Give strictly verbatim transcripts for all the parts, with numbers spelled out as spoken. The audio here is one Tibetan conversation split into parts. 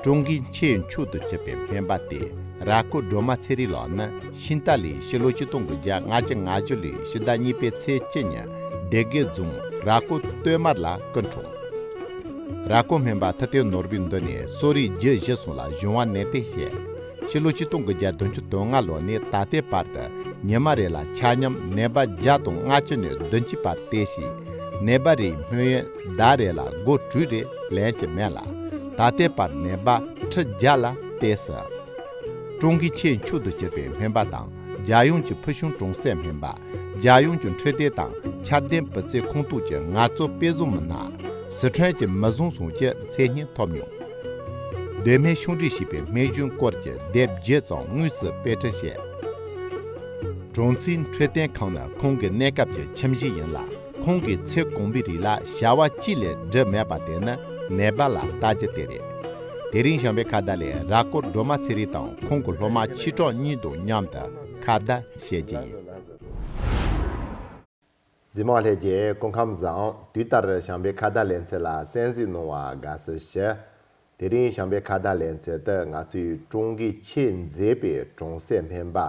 ཀྲུང་གོའི་ཆེས་མཆོག་ཏུ་གྱུར་པའི་སྨན་པ་སྟེ། ར་སྐོར་སྒྲོལ་མ་ཚེ་རིང་ལགས་ནི་ཤིང་རྟ་ལའི་ཕྱི་ལོ་ཆིག་སྟོང་དགུ་བརྒྱ་ལྔ་བཅུ་ང་བཞི་ལོའི་ཕྱི་ཟླ་གཉིས་པའི་ཚེས་བཅུ་ཉིན་སྡེ་དགེ་རྫོང་ར་སྐོར་སྟོད་མར་ལ་སྐུ་འཁྲུངས། ར་སྐོར་སྨན་པ་ཐུབ་བསྟན་ནོར་བུའི་མདུན་ནས་གསོ་རིག་རྒྱུད་བཞི་གསུམ་ལ་གཞུང་བ་ནན་ཏན་བཤད། ཕྱི་ལོ་ཆིག་སྟོང་དགུ་བརྒྱ་བདུན་ཅུ་དོན་ལྔ་ལོ་ནས་ད་ལྟའི་བར་དུ་ཉི་མ་རེ་ལ་ཆ་མཉམ་ནད་པ་བརྒྱ་དང་ལྔ་བཅུ་ནས་བདུན་ཅུ་བར་བལྟས་ཤིང་། ནད་པ་རེའི་སྨན་ཡོན་ཟླ་རེ་ལ་སྒོར་དྲུག་རེ་ལེན་གྱི་མིན་ལ། ད་ལྟའི་བར་ནད་པ་ཁྲི་བརྒྱ་ལ་བལྟས་ཟིན། ཀྲུང་གོའི་ཆེས་མཆོག་ཏུ་གྱུར་པའི་སྨན་པ་དང་། རྒྱལ་ཡོངས་ཀྱི་ཕུལ་བྱུང་གྲོང་གསེབ་སྨན་པ། རྒྱལ་ཡོངས་ཀྱི་འཕྲོད་བསྟེན་དང་འཆར་ལྡན་བུ་བཙའི་ཁོངས་གཏོགས་ཀྱི་ངལ་རྩོལ་དཔེ་བཟང་མི་སྣ། སི་ཁྲོན་གྱི་མི་བཟང་ཟུང་གི་མཚན་སྙན་ཐོབ་མྱོང་། སྡོད་སྨན་ཕྱུགས་འགྲིག་ཞེས་པའི་སྨན་གཞུང་སྐོར་གྱི་དེབ་བརྒྱད་ཙམ་དངོས་སུ་དཔེ་སྐྲུན་བྱས། གྲོང་ཚོའི་འཕྲོད་བསྟེན་ཁང་ནི་ཁོང་གི་གནས་སྐབས་ཀྱི་ཁྱིམ་གཞིས་ཡིན་ལ། ཁོང་གིས་ཚེ་གང་པོའི་རིང་ལ་བྱ་བ་གཅིག་ལས་བསྒྲུབས་མེད་པ་དེ་ནི་ནད་པ་ལ་ལྟ་རྒྱུ་དེ་རེད། དེ་རིང་བྱམས་པའི་ཁ་བརྡ་ལས་ར་སྐོར་སྒྲོལ་མ་ཚེ་རིང་དང་ཁོང་གི་སློབ་མ་ཆོས་གྲགས་གཉིས་དང་མཉམ་དུ་ཁ་བརྡ་བྱེད་རྒྱུ་ཡིན། གཟིགས་མོ་ལྷན་རྒྱས་སྐུ་ཁམས་བཟང་། དུས་ལྟར་བྱམས་པའི་ཁ་བརྡ་ལེ་ཚན་ལ་གསན་གཟིགས་གནང་བར་དགའ་བསུ་ཞུ། དེ་རིང་བྱམས་པའི་ཁ་བརྡ་ལེ་ཚན་དུ་ང་ཚོའི་ཀྲུང་གོའི་ཆེས་མཛེས་པའི་གྲོང་གསེབ་སྨན་པ་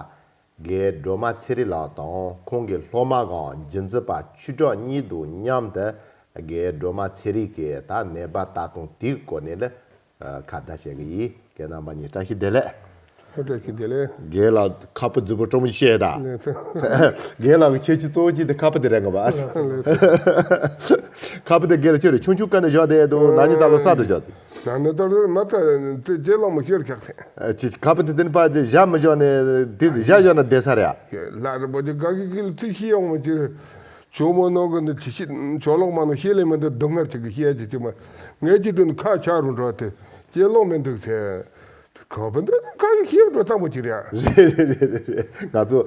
རྒན་སྒྲོལ་མ་ཚེ་རིང་ལགས་དང་ཁོང་གི་སློབ་མ་གམ་རྒྱུན་འཛིན་པ་ཆོས་གྲགས་གཉིས་དང་མཉམ་དུ་རྒན་སྒྲོལ་མ་ཚེ་རིང་གིས་ད་ནད་པ་ལྟ་སྟངས་དེའི་སྐོར་ནས་ལ་ཁ་བརྡ་བྱེད་ཀྱི་ཡིན། རྒན་རྣམ་པ་གཉིས་བཀྲ་ཤིས་བདེ་ལེགས། བཀྲ་ཤིས་བདེ་ལེགས། རྒན་ལགས་ཁ་པར་མཛུབ་མོ་སྤྲང་པོ་ཅིག་བཤད་དང་། ལགས་སོ། རྒན་ལགས་ཀྱི་ཁྱད་ཆོས་གཙོ་བོ་གཅིག་དེ་ཁ་པར་དེ་རེད་གོ་བ། ལགས་སོ། ཁ་པར་དེ་རྒན་ལགས་ཁྱོད་རེད་ཆུང་ཆུང་ཀ་ནས་བཞག་བསྡད་འདུག་ན་ནིང་ད་ལོ་གསར་དུ་བཞག་ཟིན། ན་ནིང་ད་ལོ་མ་ད་དེ་རྗེས་ལོ་མ་ཤོར་ཁག་ཟིན། ཨ་ཅི་ཁ་པར་དེ་དེ་ནི་ཕ་དེ་བཞག་མི་བཞག་ནས་དེ་བཞག་བཞག་ན་བསྡད་ས་རེད་ཨ། ལྷ་རིན་པོ་ཆེ་དགའ་གི་གི་ལ་ཚིག་ཤི་ཡོང་མ་ཅི་རེད། ཇོ་མོ་ནོར་གི་འདི་ཅི་ཞིག་ཇོ་ལོག་མ་ནོར་ཤེས་ལེ་མི་འདི་སྡུག་བསྔལ་ཅིག་གི་ཤེས་ཅིག་ཅིག་མ། ངས་ཅི་དུ་ནི་ཁ་ཆག་རུ་འགྲོ་དེ་ཅི་ལོག་མི་འདུག་ཟེར། ཁ་པར་འདི་ཁ་གི་ཤེས་འགྲོ་ཙམ་པོ་ཅིག་རེད། རེད་རེད་རེད་རེད་རེད། ང་ཚོ་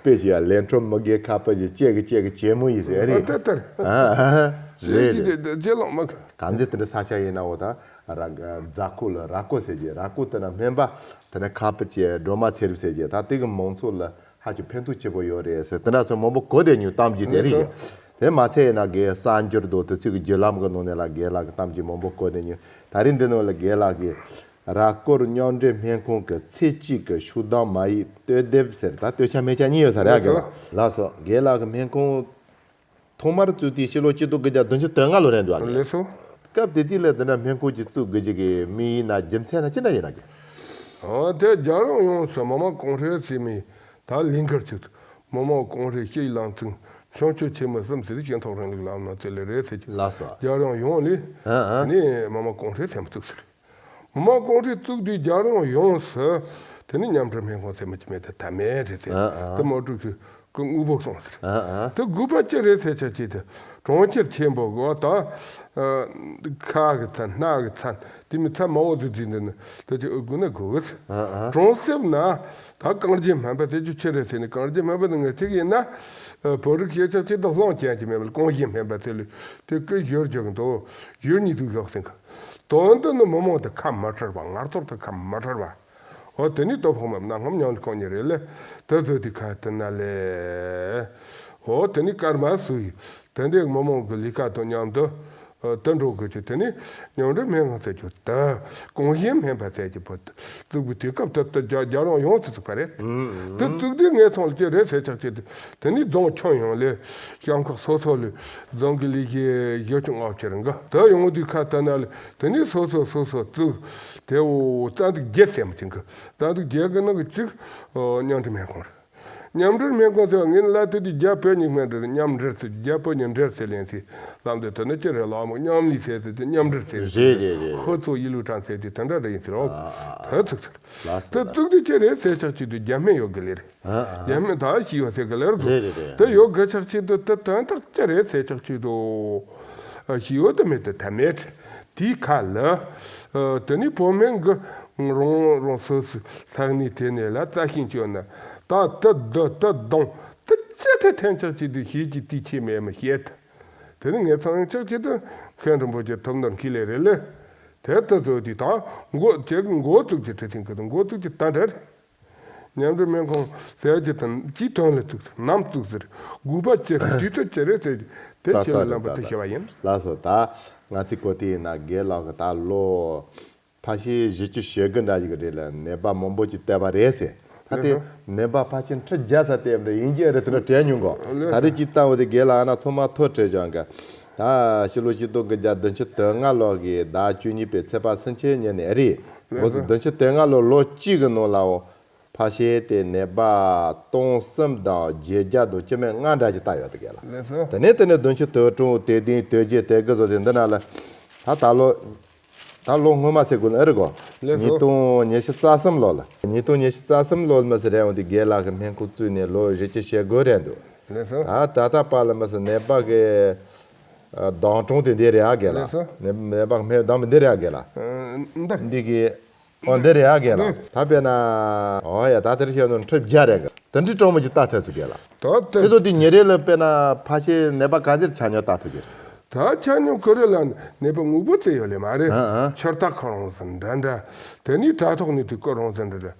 དཔེ་ཞིག་ཡ་ལན་ཁྲོམ་མི་དགེ་ཁ་པར་ཞིག་བཅད་གི་བཅད་གི་བཅད་མོ་ཡིན་ཟེར་རེད། ཨ་ཏར་ཏར། ཨ་ཨ་རེད་རེད། ཅི་ལོག་མི། གང་ཚེ་དེ་འདྲ་ས་ཆ་ཡིན་ན་འོ་ད་ར་རྫ་ཁོ་ལ་ར་ཀོ་ཟེར་གྱི་ར་ཀོ་དེ་ན་སྨན་པ་དེ་ན་ཁ་པར་བཅད་སྒྲོལ་མ་ཚེ་རིང་ཟེར་གྱི་ད་དེ་གི་མང་ཚོགས་ལ། ཧ་ཅང་ཕན་ཐོགས་ཆེ་པོ་ཡོད་རེད་ཟེར་དེ་འདྲ་ཚོ་མང་པོ་གོ་བསྡད་མྱོང་གཏམ་རྒྱུད་དེ་རིགས་ཀྱི། དེ་མ་ཚད་ཡིན་ན་རྒན་གསར་འགྱུར་དང་དུས་ཚོད་ཀྱི་བརྒྱུད་ལམ་གྱི་ནང་ནས་ལ་རྒན་ལགས་ཀྱི་གཏམ་རྒྱུད་མང་པོ་གོ་བསྡད་མྱོང་། ད་རིང་འདི་ནང་ལ་རྒན་ལགས་ཀྱིས་ར་སྐོར་མཉམ་འབྲེལ་སྨན་ཁང་གི་ཚེ་གཅིག་གི་ཤུགས་ལྡན་མ་ཡིག་སྟོད་དེབ་ཟེར་ད་སྟོད་ཆ་སྨད་ཆ་གཉིས་ཡོད་ས་རེད་ཨ་རྒན་ལགས། ལགས་སོ། རྒན་ལགས་ཀྱི་སྨན་ཁང་ཐོག་མར་བཙུགས་དུས་ཕྱི་ལོ་ཆིག་སྟོང་དགུ་བརྒྱ་བདུན་ཅུ་དོན་ལྔ་ལོ་རེད་འདུག་ཨ་རྒན། ལགས་སོ། སྐབས་དེ་དུས་ལ་འདི་འདྲ་སྨན་ཁང་ཅིག་བཙུགས་དགོས་ཀྱི་གི་དམིགས་ཡུལ་ན་རྒྱུ་མཚན་ན་ཅི་འདྲ་ཡིན་ན་རྒན། ཨ་དེ་རྒྱལ་ཡོངས་ཡོངས་སུ་མི་དམངས་གོང་འཕེལ་ཟེར་མི་ད་ལས་འགུལ་ཅིག་མི་དམངས་གོང་འཕེལ་སྤྱི་ཡི་ལམ་སྲོལ་མཆོང་སྐྱོད་ཆེན་མོ་གསུམ་ཟེར་སྤྱི་ཚོགས་རིང་ལུགས་ལམ་སྣ་རྩེ་ལས་རེད་ཟེར་གྱི། ལགས་སོ། རྒྱལ་ཡོངས་ཡོངས་ལས་ཨ་ཨ་ནི་མི་དམངས་གོང་འཕེལ་ཟེར་མི་བཙུགས་ཟེར། མི་དམངས་གོང་འཕེལ་བཙུགས་དུས་རྒྱལ་ཡོངས་ཡོངས་སུ་དེ་ནི་མཉམ་འབྲེལ་སྨན་ཁང་ཟེར་མི་ཅི་མེད་དེ་ད་མེད་རེད་ཟེར། ཨ་ཨ་དེ་མ་འགྲུབ་ཀྱི་ཀུན་དངོས་པོ་སོང་ཟེར། ཨ་ཨ། དེ་དགོས་པ་ཅི་རེད་ཟེར་ཆ་ཅི་དེ་གྲོང་ཁྱེར་ཆེན་པོ་གོ་ད་ཁ་གི་ཚན་སྣ་གི་ཚན་དེ་མི་ཚན་མང་བོ་དུ་བརྩིས་འདི་ནི་དེ་ཅི་ཨུ་དགོས་ན་དགོས་གི་ཟེར། ཨ་ཨ། གྲོང་གསེབ་ན་ད་རྐང་རྗེན་སྨན་པ་ཟེར་རྒྱུ་ཅི་རེད་ཟེར་ནས་རྐང་རྗེན་སྨན་པ་དེ་ངས་ཅིག་ཡིན་ན་བོད་རིགས་སྐད་ཆ་ཅི་དང་ལྷོང་ཅན་གྱི་མེད་པར་རྐང་རྗེན་སྨན་པ་ཟེར་ལུས་དེ་ཀི་ཞོར་རྒྱག་གི་འདུག་ཞོར་གཉིས་དུ་བཞག་ཟིན་གི་དོན་དུ་ནི་མི་མང་དེ་ཁ་མ་ཁྲལ་བ་ངར་ཚོར་དེ་ཁ་མ་ཁྲལ་བ། འོ་དེ་ནི་ལྟོ་ཕོག་མེད་ན་སྔོན་མྱོང་ཁོང་ཉིད་རེད་ལེ། དེ་ཚོ་དེ་ཁ་དེ་ན་ལེ། འོ་དེ་ནི་སྐར་མ་སུ་ཡིས་དེ་འདྲའི་མི་མང་གི་ལས་ཀ་དང་མཉམ་དུ་དེ་འགྲོ་དགོས་ཀྱི་དེ་ནི་མཉམ་འབྲེལ་སྨན་ཁང་ཟེར་རྒྱུ་དེ་གོང་ཞིང་སྨན་པ་ཟེར་གྱི་བོད་བཙུགས་པའི་དུས་སྐབས་དེ་དེ་རྒྱ་རྒྱ་རང་ཡོངས་སུ་བཙུགས་པ་རེད། དེ་བཙུགས་དུས་ངས་ཚང་ལ་ཅི་རེད་ཟེར་ཆགས་ཀྱི་དེ་ནི་རྫོང་ཁྱོན་ཡོངས་ལས་ཤང་ཁག་སོ་སོ་ལས་རྫོང་གི་ལས་བྱེད་བཞི་བཅུ་ལྔ་བཅུ་རེ་འགའ་དེ་ཡོང་དུས་ཁ་དེ་ན་ལས། དེ་ནས་སོ་སོ་སོ་སོ་བཙུགས་དེ་འོ་རྩ་འཛུགས་བརྒྱད་ཟེར་མི་ཅིག་གི་རྩ་འཛུགས་བརྒྱད་གི་ནང་གི་གཅིག་མཉམ་འབྲེལ་སྨན་ཁང་རེད། མཉམ་འབྲེལ་སྨན་ཁང་ཟེར་བ་ངས་ལ་དེ་དུས་རྒྱ་བོད་གཉིས་སྨན་འབྲེལ་མཉམ་འབྲེལ་ཟེར་རྒྱ་བོད་གཉིས་འབྲེལ་ཟེར་ལེན་ཟེར་ལམ་དེ་དེ་ནི་ཅི་རེད་ལགས་མོ་མཉམ་ལས་ཟེར་ཟེར་དེ་མཉམ་འབྲེལ་ཟེར་རེད་རེད་རེད། ཧུ་ཚོ་ཡི་ལུ་ཀྲང་ཟེར་དེ་དེ་འདྲ་རེད་ཡིན་ཟེར་རོ། དེ་ཚུགས་ཟེར། དེ་ཚུགས་དུས་ཅི་རེད་ཟེར་ཆགས་ཅིག་དུས་རྒྱ་སྨན་ཡོད་གི་ལེ་རེད། ཡང་མིན་ད་ཞི་བ་ཟེར་གི་ལེར་དགོས། རེད་རེད་རེད། དེ་ཡོད་གི་ཆགས་ཆེད་དུ་དེ་དོན་དག་ཅི་རེད་ཟེར་ཆགས་ཆེད་དུ། ཞི་བ་དེ་མེད་དུ་ཐ་མེད། དེའི་ཁ་ལ། དེ་ནི་བོད་སྨན་གི་རང་རང་སོ་སོའི་ས་གནས་དེ་ནས་ལ་རྩ་ཤིང་བཅོས་ན་ད་དེ་དུ་དེ་གདོང་དེ་ཅི་ཐད་ཐན་ཆགས་ཆེད་དུ་ཞེས་ཀྱི་དེའི་ཆེད་མེད་མི་བཤད། དེ་ནི་ངས་ཚང་ཆགས་ཆེད་དུ་མཁན་རིན་པོ་ཆེ་ཐུབ་འདོར་མཁས་ལེ་རེད་ལེ། དེ་ལྟ་ཚོད་དེ་དང་མགོ་ཅེ་གི་མགོ་བཙུགས་ཀྱི་ཁྲི་ཐིང་གི་དང་མགོ་བཙུགས་ཀྱི་ད་འདྲ་རེད། མཉམ་འབྲེལ་སྨན་ཁང་ཟེར་གྱི་དང་ཅིའི་དོན་ལ་བཙུགས་ཟེར་ནམ་བཙུགས་ཟེར་དགོས་པ་ཅི་རེད་དུས་ཚོད་ཅི་རེད་ཟེར་གྱི་དེ་ད་ཁྱེད་ལ་ད་ལམ་པ་ད་དེ་ད་ཤེས་པ་ཡིན། ལགས་སོ། ད་ང་ཚོའི་གོ་དེ་ཡིན་ན་རྒན་ལགས་ཀྱི་ད་ལོ་ ཕ་ཤེ་བཞི་བཅུ་ཞེ་དགུ་འདྲ་ཞིག་གི་རེད་ལ། ནད་པ་མང་པོ་ཅིག་བལྟས་པ་རེད་ཟེར། ད་ལྟའི་ལགས་སོ། ནད་པ་ཕལ་ཆེར་ཁྲི་བརྒྱ་ཙམ་བལྟས་པ་འདྲ་ཡིན་གྱི་རེད། དེ་འདྲ་དྲན་མྱོང་གོ། ལགས་སོ། ད་རེས་ཅིག་བལྟས་འོང་དུས་རྒན་ལགས་ཨ་ན་ཚང་མ་ཐོ་བྲིས་བཞག་གི། ད་ཕྱི་ལོ་ཆིག་སྟོང་དགུ་བརྒྱ་བདུན་ཅུ་དོན་ལྔ་ལོ་གི་ཟླ་བཅུ་གཉིས་པའི་ཚེས་པ་སུམ་ཅུ་ཉིན་ནས་རེད། ལགས་སོ། འོ་དུ་བདུན་ཅུ་དོན་ལྔ་ལོ་ལོ་གཅིག་གི་ནང་ལའོ། ཕ་ཤེ་དེ་ནད་པ་སྟོང་གསུམ་དང་བརྒྱད་བརྒྱ་དང་བཅུ་མེད་ལྔ་འདྲ་ཅིག་བལྟས་ཡོད་དེ་རྒན་ལགས། ལགས་སོ། དེ་ནས་དེ་ནས་བདུན་ཅུ་དོན་དྲུག་དེ་བདུན་དོན་བརྒྱད་དེ་དགུ་བཟོ་དེ་འདི་ན་ལ། ད་ད་ལོ། ད་ལོ་སྔོན་མ་ཟེར་དགོས་ནི་ཨེ་རེད་གོ། ལགས་སོ། ཉིས་སྟོང་ཉི་ཤུ་རྩ་གསུམ་ལོ་ལ། ཉིས་སྟོང་ཉི་ཤུ་རྩ་གསུམ་ལོ་ལ་མི་སི་རེད་འོང་དེ་རྒན་ལགས་ཀྱི་སྨན་ཁང་བཙུགས་ནས་ལོ་བཞི་བཅུ་ཞེ་དགུ་རེད་འདུག། ལགས་སོ། ད་ད་ལྟ་བར་ལ་མི་སི་ནད་པ་གི་ཨ་གདོང་གྲོང་དེ་འདི་རེད་ཨ་རྒན་ལགས། ལགས་སོ། ནད་ནད་པ་གི་སྨན་གདོང་འདི་རེད་ཨ་རྒན་ལགས། ཨ་འདི། འདི་གི། ཨོ་འདི་རེད་ཨ་རྒན་ལགས། ད་དཔེར་ན། ཨོ་ཡ་ད་དེར་བཤད་ནོ་ཁྲི་བརྒྱ་རེད་གི། དེ་འདྲའི་གྲོང་མི་ཅིག་བལྟས་ཐུབ་ཟེར་རྒན་ལགས། ད་དེ། དེ་ཚོ་དེ་ཉིན་རེ་ལ་དཔེར་ན་ཕ་ཤེ་ནད་པ་ག་འདིར་ཆ་སྙོམས་བལྟས་ཐུབ་ཀྱི་རེད། ད་ཆ་སྙོམས་ཁོ་རེ་ལ་ནད་པ་དངོས་པོ་བཙལ་ཡོད་ལེ་མ་རེད། ཨ་ཨ། ཆར་ཐག་ཁོ་རང་ཟིན་འདྲ་འདྲ། དེ་ནས་དྲ་ཐོག་ནས་དུས་ཁོ་རང་ཟིན་འདྲ་འདྲ།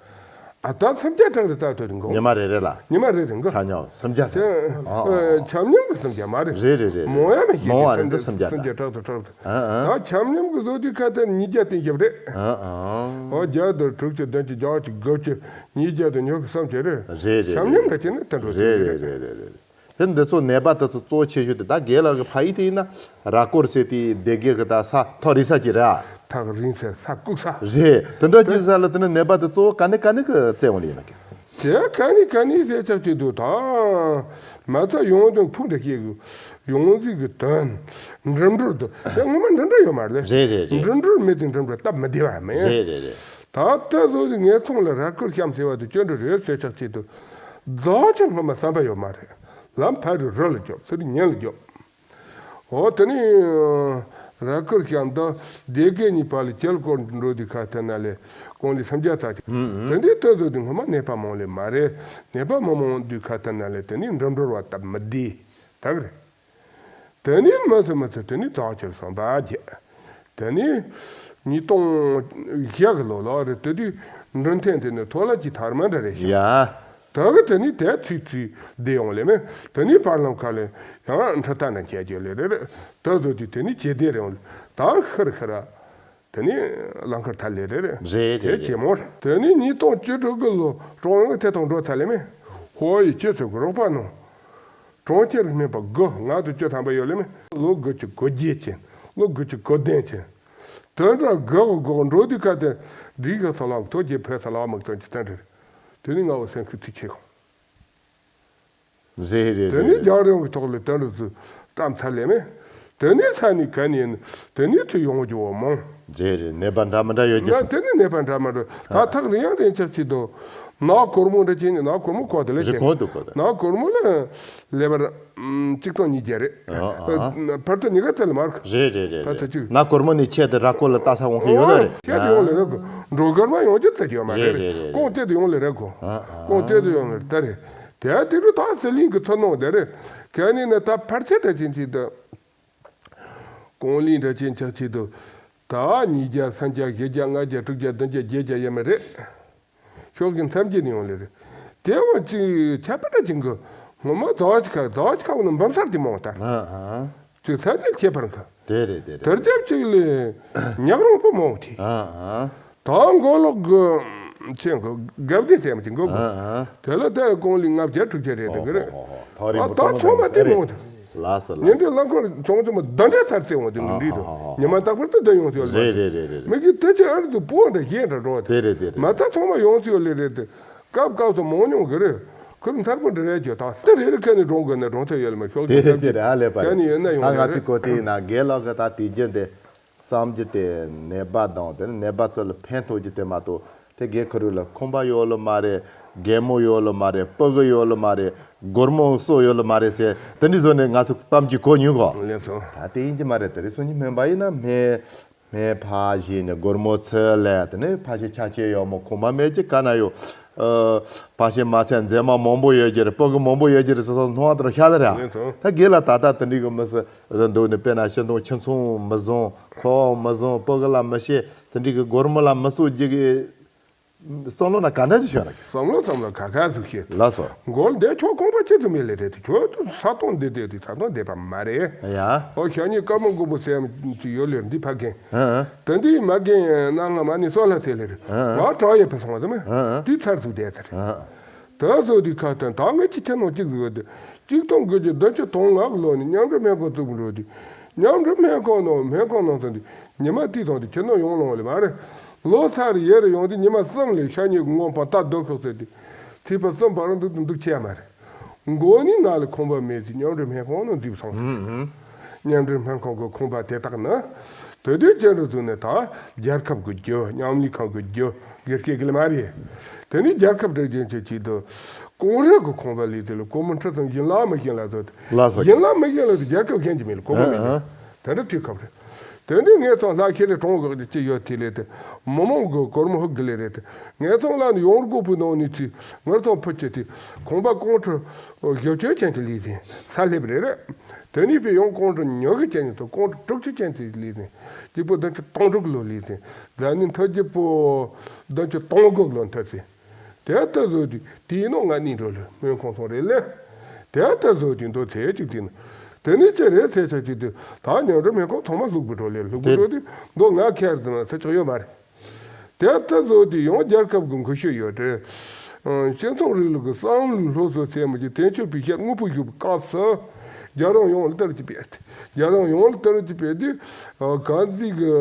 ཨ་ད་སུམ་བརྒྱ་གྲངས་རེ་བལྟས་ཐུབ་རེད་འགོ། ཉི་མ་རེ་རེ་ལ། ཉི་མ་རེ་རེ་འགོ། ཆ་སྙོམས་སུམ་བརྒྱ་དེ། ཟིན། ཨ་ཨ། ཆ་སྙོམས་ཀྱི་སུམ་བརྒྱ་མ་རེད། རེད་རེད་རེད། མང་བ་མི་ཤེས་མང་བ་རེད་འདུག་སུམ་བརྒྱ་སུམ་བརྒྱ་དང་། ཕྲག་ཏུ་ཕྲག་ཏུ། ཨ་ཨ། ད་ཆ་སྙོམས་ཀྱི་བཟོ་དུས་ཁ་དེར་ཉིས་བརྒྱ་བསྟན་ཞབས་རེད། ཨ་ཨ། ཨོ་བརྒྱ་དང་དྲུག་ཅུ་བདུན་ཅུ་བརྒྱད་ཅུ་དགུ་བཅུ། ཉིས་བརྒྱ་དང་ཉི་ཤུ་སུམ་ཅུ་རེད། རེད་རེད། ཆ་སྙོམས་འདྲ་བྱས་ན་དེ་འགྲོ་རེད་ཟེར་རེད་རེད། རེད་རེད་རེད། དེ་འདི་ཚོ་ནད་པ་དེ་ཚོ་གཙོ་ཆེ་ཤོས་དེ་ད་རྒན་ལགས་ཀྱི་ཕ་ཡུལ་དེ་ཡིན་ན་ར་སྐོར་ཟེར་དེ་སྡེ་དགེ་གི་ད་ས་ཐག་རིང་ས་ཅིག་རེད། ཐག་རིང་ས་ས་ལྐུགས་ས། རེད། དེ་འདྲ་ཅིག་ས་ལ་དེ་ནི་ནད་པ་དེ་གཙོ་བོ་ག་ནས་ག་ནས་གི་བཙལ་འོང་ལེ་ཡིན་ན་གི། དེ་ག་ནས་ག་ནས་ཟེར་ཆགས་ཀྱི་འདུག་ད། མ་རྩ་ཡོང་དོན་ཕུགས་འདྲ་བཤད་གི། ཡོང་རྫིག་གི་དོན། འགྲིམ་འགྲུལ་དུ་དེ་ངོ་མ་འགྲིམ་འགྲུལ་ཡོད་མ་རེད། རེད་རེད་རེད། འགྲིམ་འགྲུལ་མེད་དུས་འགྲིམ་འགྲུལ་སྟབས་མི་བདེ་བ་མེད། རེད་རེད་རེད། ད་ལྟ་བཟོ་དུས་ངས་ཚོང་ལ་ར་སྐོར་གཤམ་ཟེར་བ་དུ་སྐྱོན་འགྲོ་རེད་ཟེར་ཆགས་ཆེད་དུ། རྫོགས་ཆེན་སྔོན་མ་བསམ་པ་ཡོད་མ་རེད། ལམ་ཕ་རུ་རུ་ལ་རྒྱོབ་ཚུར་ཉིན་ལ་རྒྱོབ། འོ་དེ་ནི་ར་སྐོར་གཤམ་དུ་སྡེ་དགེ་གཉིས་བར་ལ་བྱེལ་སྐོར་འགྲོ་དུས་ཁ་ཐད་ན་ལས་ཀོང་ལི་སུམ་བརྒྱ་ཙམ་ཅིག། ཨུ་ཨུ། དེ་འདྲའི་ལྟ་བཟོ་དུས་སྔོན་མ་ནད་པ་མང་ལས་མ་རེད། ནད་པ་མང་མང་དུས་ཁ་ཐད་ན་ལས་དེ་ནི་འགྲིམ་འགྲུལ་བ་སྟབས་མི་བདེ། ད་གི་རེད། དེ་ནས་མི་ཚོ་མི་ཚོ་དེ་ནས་རྫོགས་ཆེན་སུམ་བརྒྱ་བརྒྱད། དེ་ནས་ཉིས་སྟོང་བཞི་གི་ལོ་ལོ་རེད། དེ་དུས་འགྲུལ་འཐེན་དེ་ནི་ཐོ་ལ་གྱི་ཐར་མ་འདྲ་རེད་ཤག། ཡ། དེ་གི་དེ་ནས་དེ་ཚུད་ཚུད་བསྡད་ཡོང་ལེ་མེད། དེ་ནས་བར་ལམ་ཁ་ལ་ཡང་འཕྲུལ་ཐག་ན་འཁྱེར་རྒྱུ་ལེ་རེད་རེད། དེ་ཚོ་དུས་དེ་ནས་ཇེ་བདེ་རེད་ཡོང་ལེ། ད་ཤི་ར་ཤི་ར། དེ་ནས་རླངས་འཁོར་ཐལ་ལེ་རེད་རེད། རེད་རེད་རེད། དེ་ཇེ་མང་རེད། དེ་ནས་ཉིས་སྟོང་བཅུ་དྲུག་གི་ལོ་ཀྲུང་དབྱང་གི་ཐད་གཏོང་འགྲོ་ཚར་ལེ་མེད། ཧོ་ཡི་ཁྱེད་ཚོ་གི་རོགས་པ་གནང་། གྲོང་ཁྱེར་སྨན་པ་དགུ་ང་དང་བཅུ་ཐམ་པ་ཡོད་ལེ་མེད། ལོ་དགུ་བཅུ་གོ་བརྒྱད་ཅན། ལོ་དགུ་བཅུ་གོ་བདུན་ཅན། དོན་དག་དགུ་གོ་དགུ་འགྲོ་དུས་ཁ་དེ་འགྲིག་གི་ཚོ་ལག་ཐོ་རྒྱལ་ཕོད་ཚོ་ལག་མི་གཏོང་གི་སྟན་རེད། དེ་ནི་ང་འོ་སེམས་ཤུགས་ཚིག་ཆེ་གོ། རེད་རེད། དེ་ནི་རྒྱང་རིང་གི་ཐོག་ལ་དོན་དག་ཚོ་བཀྲམ་ཚར་ལེ་མེད། དེ་ནས་ས་ནས་ག་ནས་ཡིན། དེ་ནས་ཚུར་ཡོང་རྒྱུ་བོ་མང་། རེད་རེད། ནད་པ་འདྲ་མི་འདྲ་ཡོད་ཀྱི་ན་སྲིད། དེ་ནི་ནད་པ་འདྲ་མི་འདྲ་ད་ཐག་རིང་ཡང་རིང་ཆགས་ཀྱི་འདུག། ནག་གོར་མོ་འདྲ་ཅན་ནི་ནག་གོར་མོ་གོ་དེ་ལས་རེད་ཆེ་གོ་འདུག་གོ་དེ། ནག་གོར་མོ་ལ་ལེ་བར་གཅིག་སྟོང་ཉིས་བརྒྱ་རེད། ཨ་ཨ། བར་དུ་ཉི་ག་ཙལ་མར་གོ། རེད་རེད་རེད་བར་དུ་རེད། གཅིག་ནག་གོར་མོ་ནི་ཆེད་དུ་ར་སྐོར་ལ་ལྟ་ས་འོང་མཁན་ཡོད་ལ་རེད། ཆེད་དུ་ཡོང་ལེ་རེད་གོ། འགྲོ་གར་མ་ཡོང་རྒྱུ་ཙལ་ཡོད་མ་རེད། རེད་རེད་རེད། ཀོང་དེ་དུ་ཡོང་ལེ་རེད་གོ། ཨ་ཨ། ཀོང་དེ་དུ་ཡོང་ལེ་ད་རེད། དེ་དེ་རུ་ད་ཟི་ལིང་གི་ཚོ་ནང་དེ་རེད། གལ་ནི་ནི་ད་ཕར་ཆེ་འདྲ་ཅན་ཅིག་ཏུ། ཀོང་ལིང་འདྲ་ཅན་ཆགས་ཆེད་དུ། ད་ཉིས་བརྒྱ་སུམ་བརྒྱ་བཞི་བརྒྱ་ལྔ་བརྒྱ་དྲུག་བརྒྱ་བདུན་བརྒྱ་བརྒྱད་བརྒྱ་ཡས་མ་རེད། ཤོག་གི་མཚམས་བརྒྱད་ནས་ཡོང་ལེ་རེད། དེ་བ་ཅིག་ཁྱད་པར་འདྲ་ཅན་གི་ངོ་མ་རྫོགས་ཅི་ཁ་རྫོགས་ཅི་ཁ་བ་ནི་འབུམ་སར་དེ་མོ་ད། ཨ་ཨ། ཅིག་ཚ་དེ་ཁྱད་པར་འགའ། དེ་རེད་དེ་རེད། དེར་རྒྱབ་ཅིག་ལས་ཉག་རོང་པོ་མོ་དེ། ཨ་ཨ། ད་མགོ་ལོག་གི་ཆེན་གི་དགའ་བདེ་ཟེར་མ་ཅིག་མགོ་གི། ཨ་ཨ། དེ་ལ་ད་ཀོང་ལི་ལྔ་བརྒྱ་དྲུག་བརྒྱ་རེད་དེ་གི་རེད། ཨ་ད་ཚང་མ་དེ་མོ་དེ། ལགས་སོ་ལགས་སོ། ཉིན་དེ་རླངས་འཁོར་ཆུང་ཆུང་མ་བདུན་ཕྲག་ཐར་ཚེ་འོང་དེ་མི་འདྲི་དོ། ཨ་ཨ་ཨ། ཉི་མ་རྟག་པར་དུ་བདུན་ཡོང་ཚེ་ལ་རེད་རེད་རེད། མི་གི་དེ་ཅི་ཨར་དུ་པོ་འདྲ་གཞན་འདྲ་འགྲོ་དེ། དེ་རེད་དེ་རེད། མ་ད་ཚང་མ་ཡོང་ཚེ་ལ་རེད་དེ། སྐབས་སྐབས་སུ་མང་ཉུང་གི་རེད། ཁུར་མཚར་པོ་འདྲ་རེད་ཀྱོ་ད་དེ་རེ་རེ་ཁ་ནས་འགྲོ་དགོས་ན་འགྲོ་ཐུབ་ཡོད་ལ་མ་ཤོག་དེ་རེད་དེ་རེད། ཨ་ལས་པ་རེད། ནི་ཡོད་ན་ཡོང་ད་ང་རེད། ཚིག་གོ་དེ་ཡིན་ན་རྒན་ལགས་ཀྱི་ད་དེ་རྒྱུན་དེ། བསམ་རྒྱུ་དེ་ནད་པ་དང་དེ་ནི་ནད་པ་ཚོ་ལ་ཕན་ཐོགས་རྒྱུ་དེ་མ་གཏོགས་དེ་རྒན་ཁོ་རང་ལ་ཁང་པ་ཡོད་ལོ་མ་རེད། རྒན་མོ་ཡོད་ལོ་མ་རེད། སྤུ་གུ་ཡོད་ལོ་མ་རེད། སྒོར་མོ་སོགས་ཡོད་ལོ་མ་རེད་ཟེར་དེ་འདྲའི་བཟོ་ནས་ང་ཚོ་གཏམ་རྒྱུད་གོ་མྱོང་གོ། ལགས་སོ། ད་དེ་ཡིན་གྱི་མ་རེད། དེ་རིང་སང་ཉིན་སྨན་པ་ཡིན་ན་སྨན་སྨན་ཕ་བཞིན་ནས་སྒོར་མོ་ཚུར་ལེན། དེ་ནས་ཕ་ཤེ་ཆ་ཆེ་ཡོད་མོ་ཁོ་མ་མེད་ཀྱི་ག་ན་ཡོད། ཨ། ཕ་ཤེ་མ་ཚད་མཛེས་མ་མང་པོ་ཡོད་ཀྱི་རེད། སྤུ་གུ་མང་པོ་ཡོད་ཀྱི་རེད་ཟེར་སོགས་མཐོང་བ་དེར་ཤ་ལ་ར། ལགས་སོ། ད་རྒན་ལགས་ད་ལྟ་དེ་འདྲའི་གི་མི་སྲིད་རེད་འདུག་ནས་དཔེར་ན་ཤིང་སྡོང་ཁྱི་ཚང་མི་བཟང་། ཁོ་མི་བཟང་། སྤུ་གུ་ལ་མི་བཤད། དེ་འདྲའི་གི་སྒོར་མོ་ལ་མི་གསོག་རྒྱུ་གི་བསམ་བློ་ན་ག་འདྲ་ཞིག་ཤོད་ན། བསམ་བློ་བསམ་བློ་ཁ་ཁ་ཟིག་ཤེས། ལགས་སོ། མགོ་ལ་འདས་ཆོག་ཁོང་པ་ཅི་ཙམ་མེད་ལེ་རེད་དེ། ཁྱོད་ཚོ་ས་སྟོང་འདི་བསྡད་དེ་ས་སྟོང་བསྡད་པ་མ་རེད། ཡ། ཨོ་ཤ་ཉེ་ཀ་མོ་མགོ་པོ་སེམས་ཅི་ཡོད་ལེ་འདི་ཕ་རྒན། ཨ་ཨ། དེ་འདི་མ་རྒན་ན་ང་མ་ནི་སོ་ལ་ཟེར་ལེ་རེད། ཨ་ཨ། ང་གྲོགས་ཡེ་ཕ་སོང་བ་དེ་མེད། ཨ་ཨ། དེ་ཚར་ཚུགས་བསྡད་ཚར། ཨ་ཨ། ད་བཟོ་དུས་ཁ་ཐོན་ད་ངས་ཅི་ཆ་ནོ་གཅིག་ཡོད་དེ། གཅིག་སྟོང་དགུ་བརྒྱ་བདུན་ཅུ་དོན་ལྔ་གི་ལོ་ནས་མཉམ་འབྲེལ་སྨན་ཁང་བཙུགས་འགྲོ་དུས། མཉམ་འབྲེལ་སྨན་ཁང་ནང་སྨན་ཁང་ནང་ཚོ་འདི་ཉི་མ་དེའི་ཐོག་དེ་ཁྱེད་ནང་ཡོང་ལོང་ལེ་མ་རེད། ལོ་སར་ཡེ་རེ་ཡོང་དུས་ཉི་མ་གསུམ་ལས་ཤ་ཉེ་གི་སྔོན་སྤང་ལྟ་སྡོད་ཤོག་ཟེར་དུས། ཐིགས་པ་གསུམ་བར་འདུག་འདུག་ཆེ་ཡ་མ་རེད། མགོ་ནས་ང་ལ་ཁང་པ་མེད་དུས་མཉམ་འབྲེལ་སྨན་ཁང་ནང་འཛུལ་སོང་། ཧུམ་ཧུམ། མཉམ་འབྲེལ་སྨན་ཁང་གི་ཁང་པ་དེ་དག་ནི། དེ་དུས་ཅི་འདྲ་བཟོས་ནས་ད་རྒྱལ་ཁབ་ཀྱི་རྒྱུ་མཉམ་ལས་ཁང་གི་རྒྱུ་སྒེར་སྐྱེས་ཀྱི་ལ་མ་རེད། དེ་ནས་རྒྱལ་ཁབ་སྒྲིག་རྒྱུན་གྱི་ཆེད་དུ་ཀོང་རི་གི་ཁང་པ་ལས་དེ་ལ་སྒོར་མོ་ཁྲི་ཙམ་ཡིན་ལ་མི་ཤེས་ལ་བཟོས་ཏེ། ལགས་སོ། ཡིན་ལ་མི་ཤེས་ལ་བཟོས་རྒྱལ་ཁབ་གཞན་གྱི་མིང་ལ་སྒོར་མོ་མི་ཤེས། ཨ་ཨ། དེ་འདྲ་དུས་སྐབས་རེད། དེ་ནས་ངས་ཚང་ལྷག་ཤེས་རེ་གྲོང་གི་ཅི་ཡོད་དེ་ལས་དེ། མི་མང་གི་སྒོར་མོ་ཧུག་གི་ལས་རེད་དེ། ངས་ཚང་ལ་ནི་ཡོང་སྒོ་བུ་ནང་ནས་ཚུད་ངར་ཚང་ཕུ་ཆེ་དེ། ཁང་པ་ཀོང་ཁྲི་བཞི་བཅུ་ཅན་གྱི་ལས་ཟིན་ས་སླེབས་རེད་རེད། དེ་ནས་པའི་ཡང་ཀོང་ཁྲི་ཉི་ཤུ་ཅན་ནས་ཚུད་ཀོང་ཁྲི་དྲུག་ཅུ་ཅན་གྱི་ལས་ཟིན། གཅིག་པོ་བདུན་ཅུ་དོན་དྲུག་ལོ་ལས་ཟིན། ཟ་ནི་མཐུ་རྒྱུ་པོ་བདུན་ཅུ་དོན་དགུ་ལོ་མཐུ་ཟིན། དེ་ལྟ་བཟོ་དུས་དེའི་ནང་ང་གཉིས་འགྲོ་ལེ་སྨན་ཁང་སོང་རེད་ལེ། དེ་ལྟ་བཟོ་དུས་འདོད་ཚེ་གཅིག་དེ་ནི། དེ་ནི་ཅི་རེད་ཟེར་ཆ་གཅིག་དུས་ད་མཉམ་འབྲེལ་སྨན་ཁང་ཚང་མ་ལྷུག་པོ་འགྲོ་ལེ་ལྷུག་པོ་འགྲོ་དུས་འདོད་ང་ཁྱེར་དུ་ན་ཚེ་ཆགས་ཡོད་མ་རེད། དེ་ལྟ་བཟོ་དུས་ཡང་རྒྱལ་ཁབ་ཀྱི་འགུལ་ཤུགས་ཡོད་དེ། སྤྱི་ཚོགས་རིང་ལུགས་ཀྱི་བསམ་བློའི་སློབ་གསོ་ཚད་མ་གི་དོན་གཅོད་པའི་ཤེས་དངོས་པོ་ཞུགས་པའི་སྐབས་སུ། རྒྱལ་རོང་ཡོངས་ལ་དར་གྱི་སྤེལ་ཏེ། རྒྱལ་རོང་ཡོངས་ལ་དར་གྱི་སྤེལ་དུས། གངས་རྫི་གི་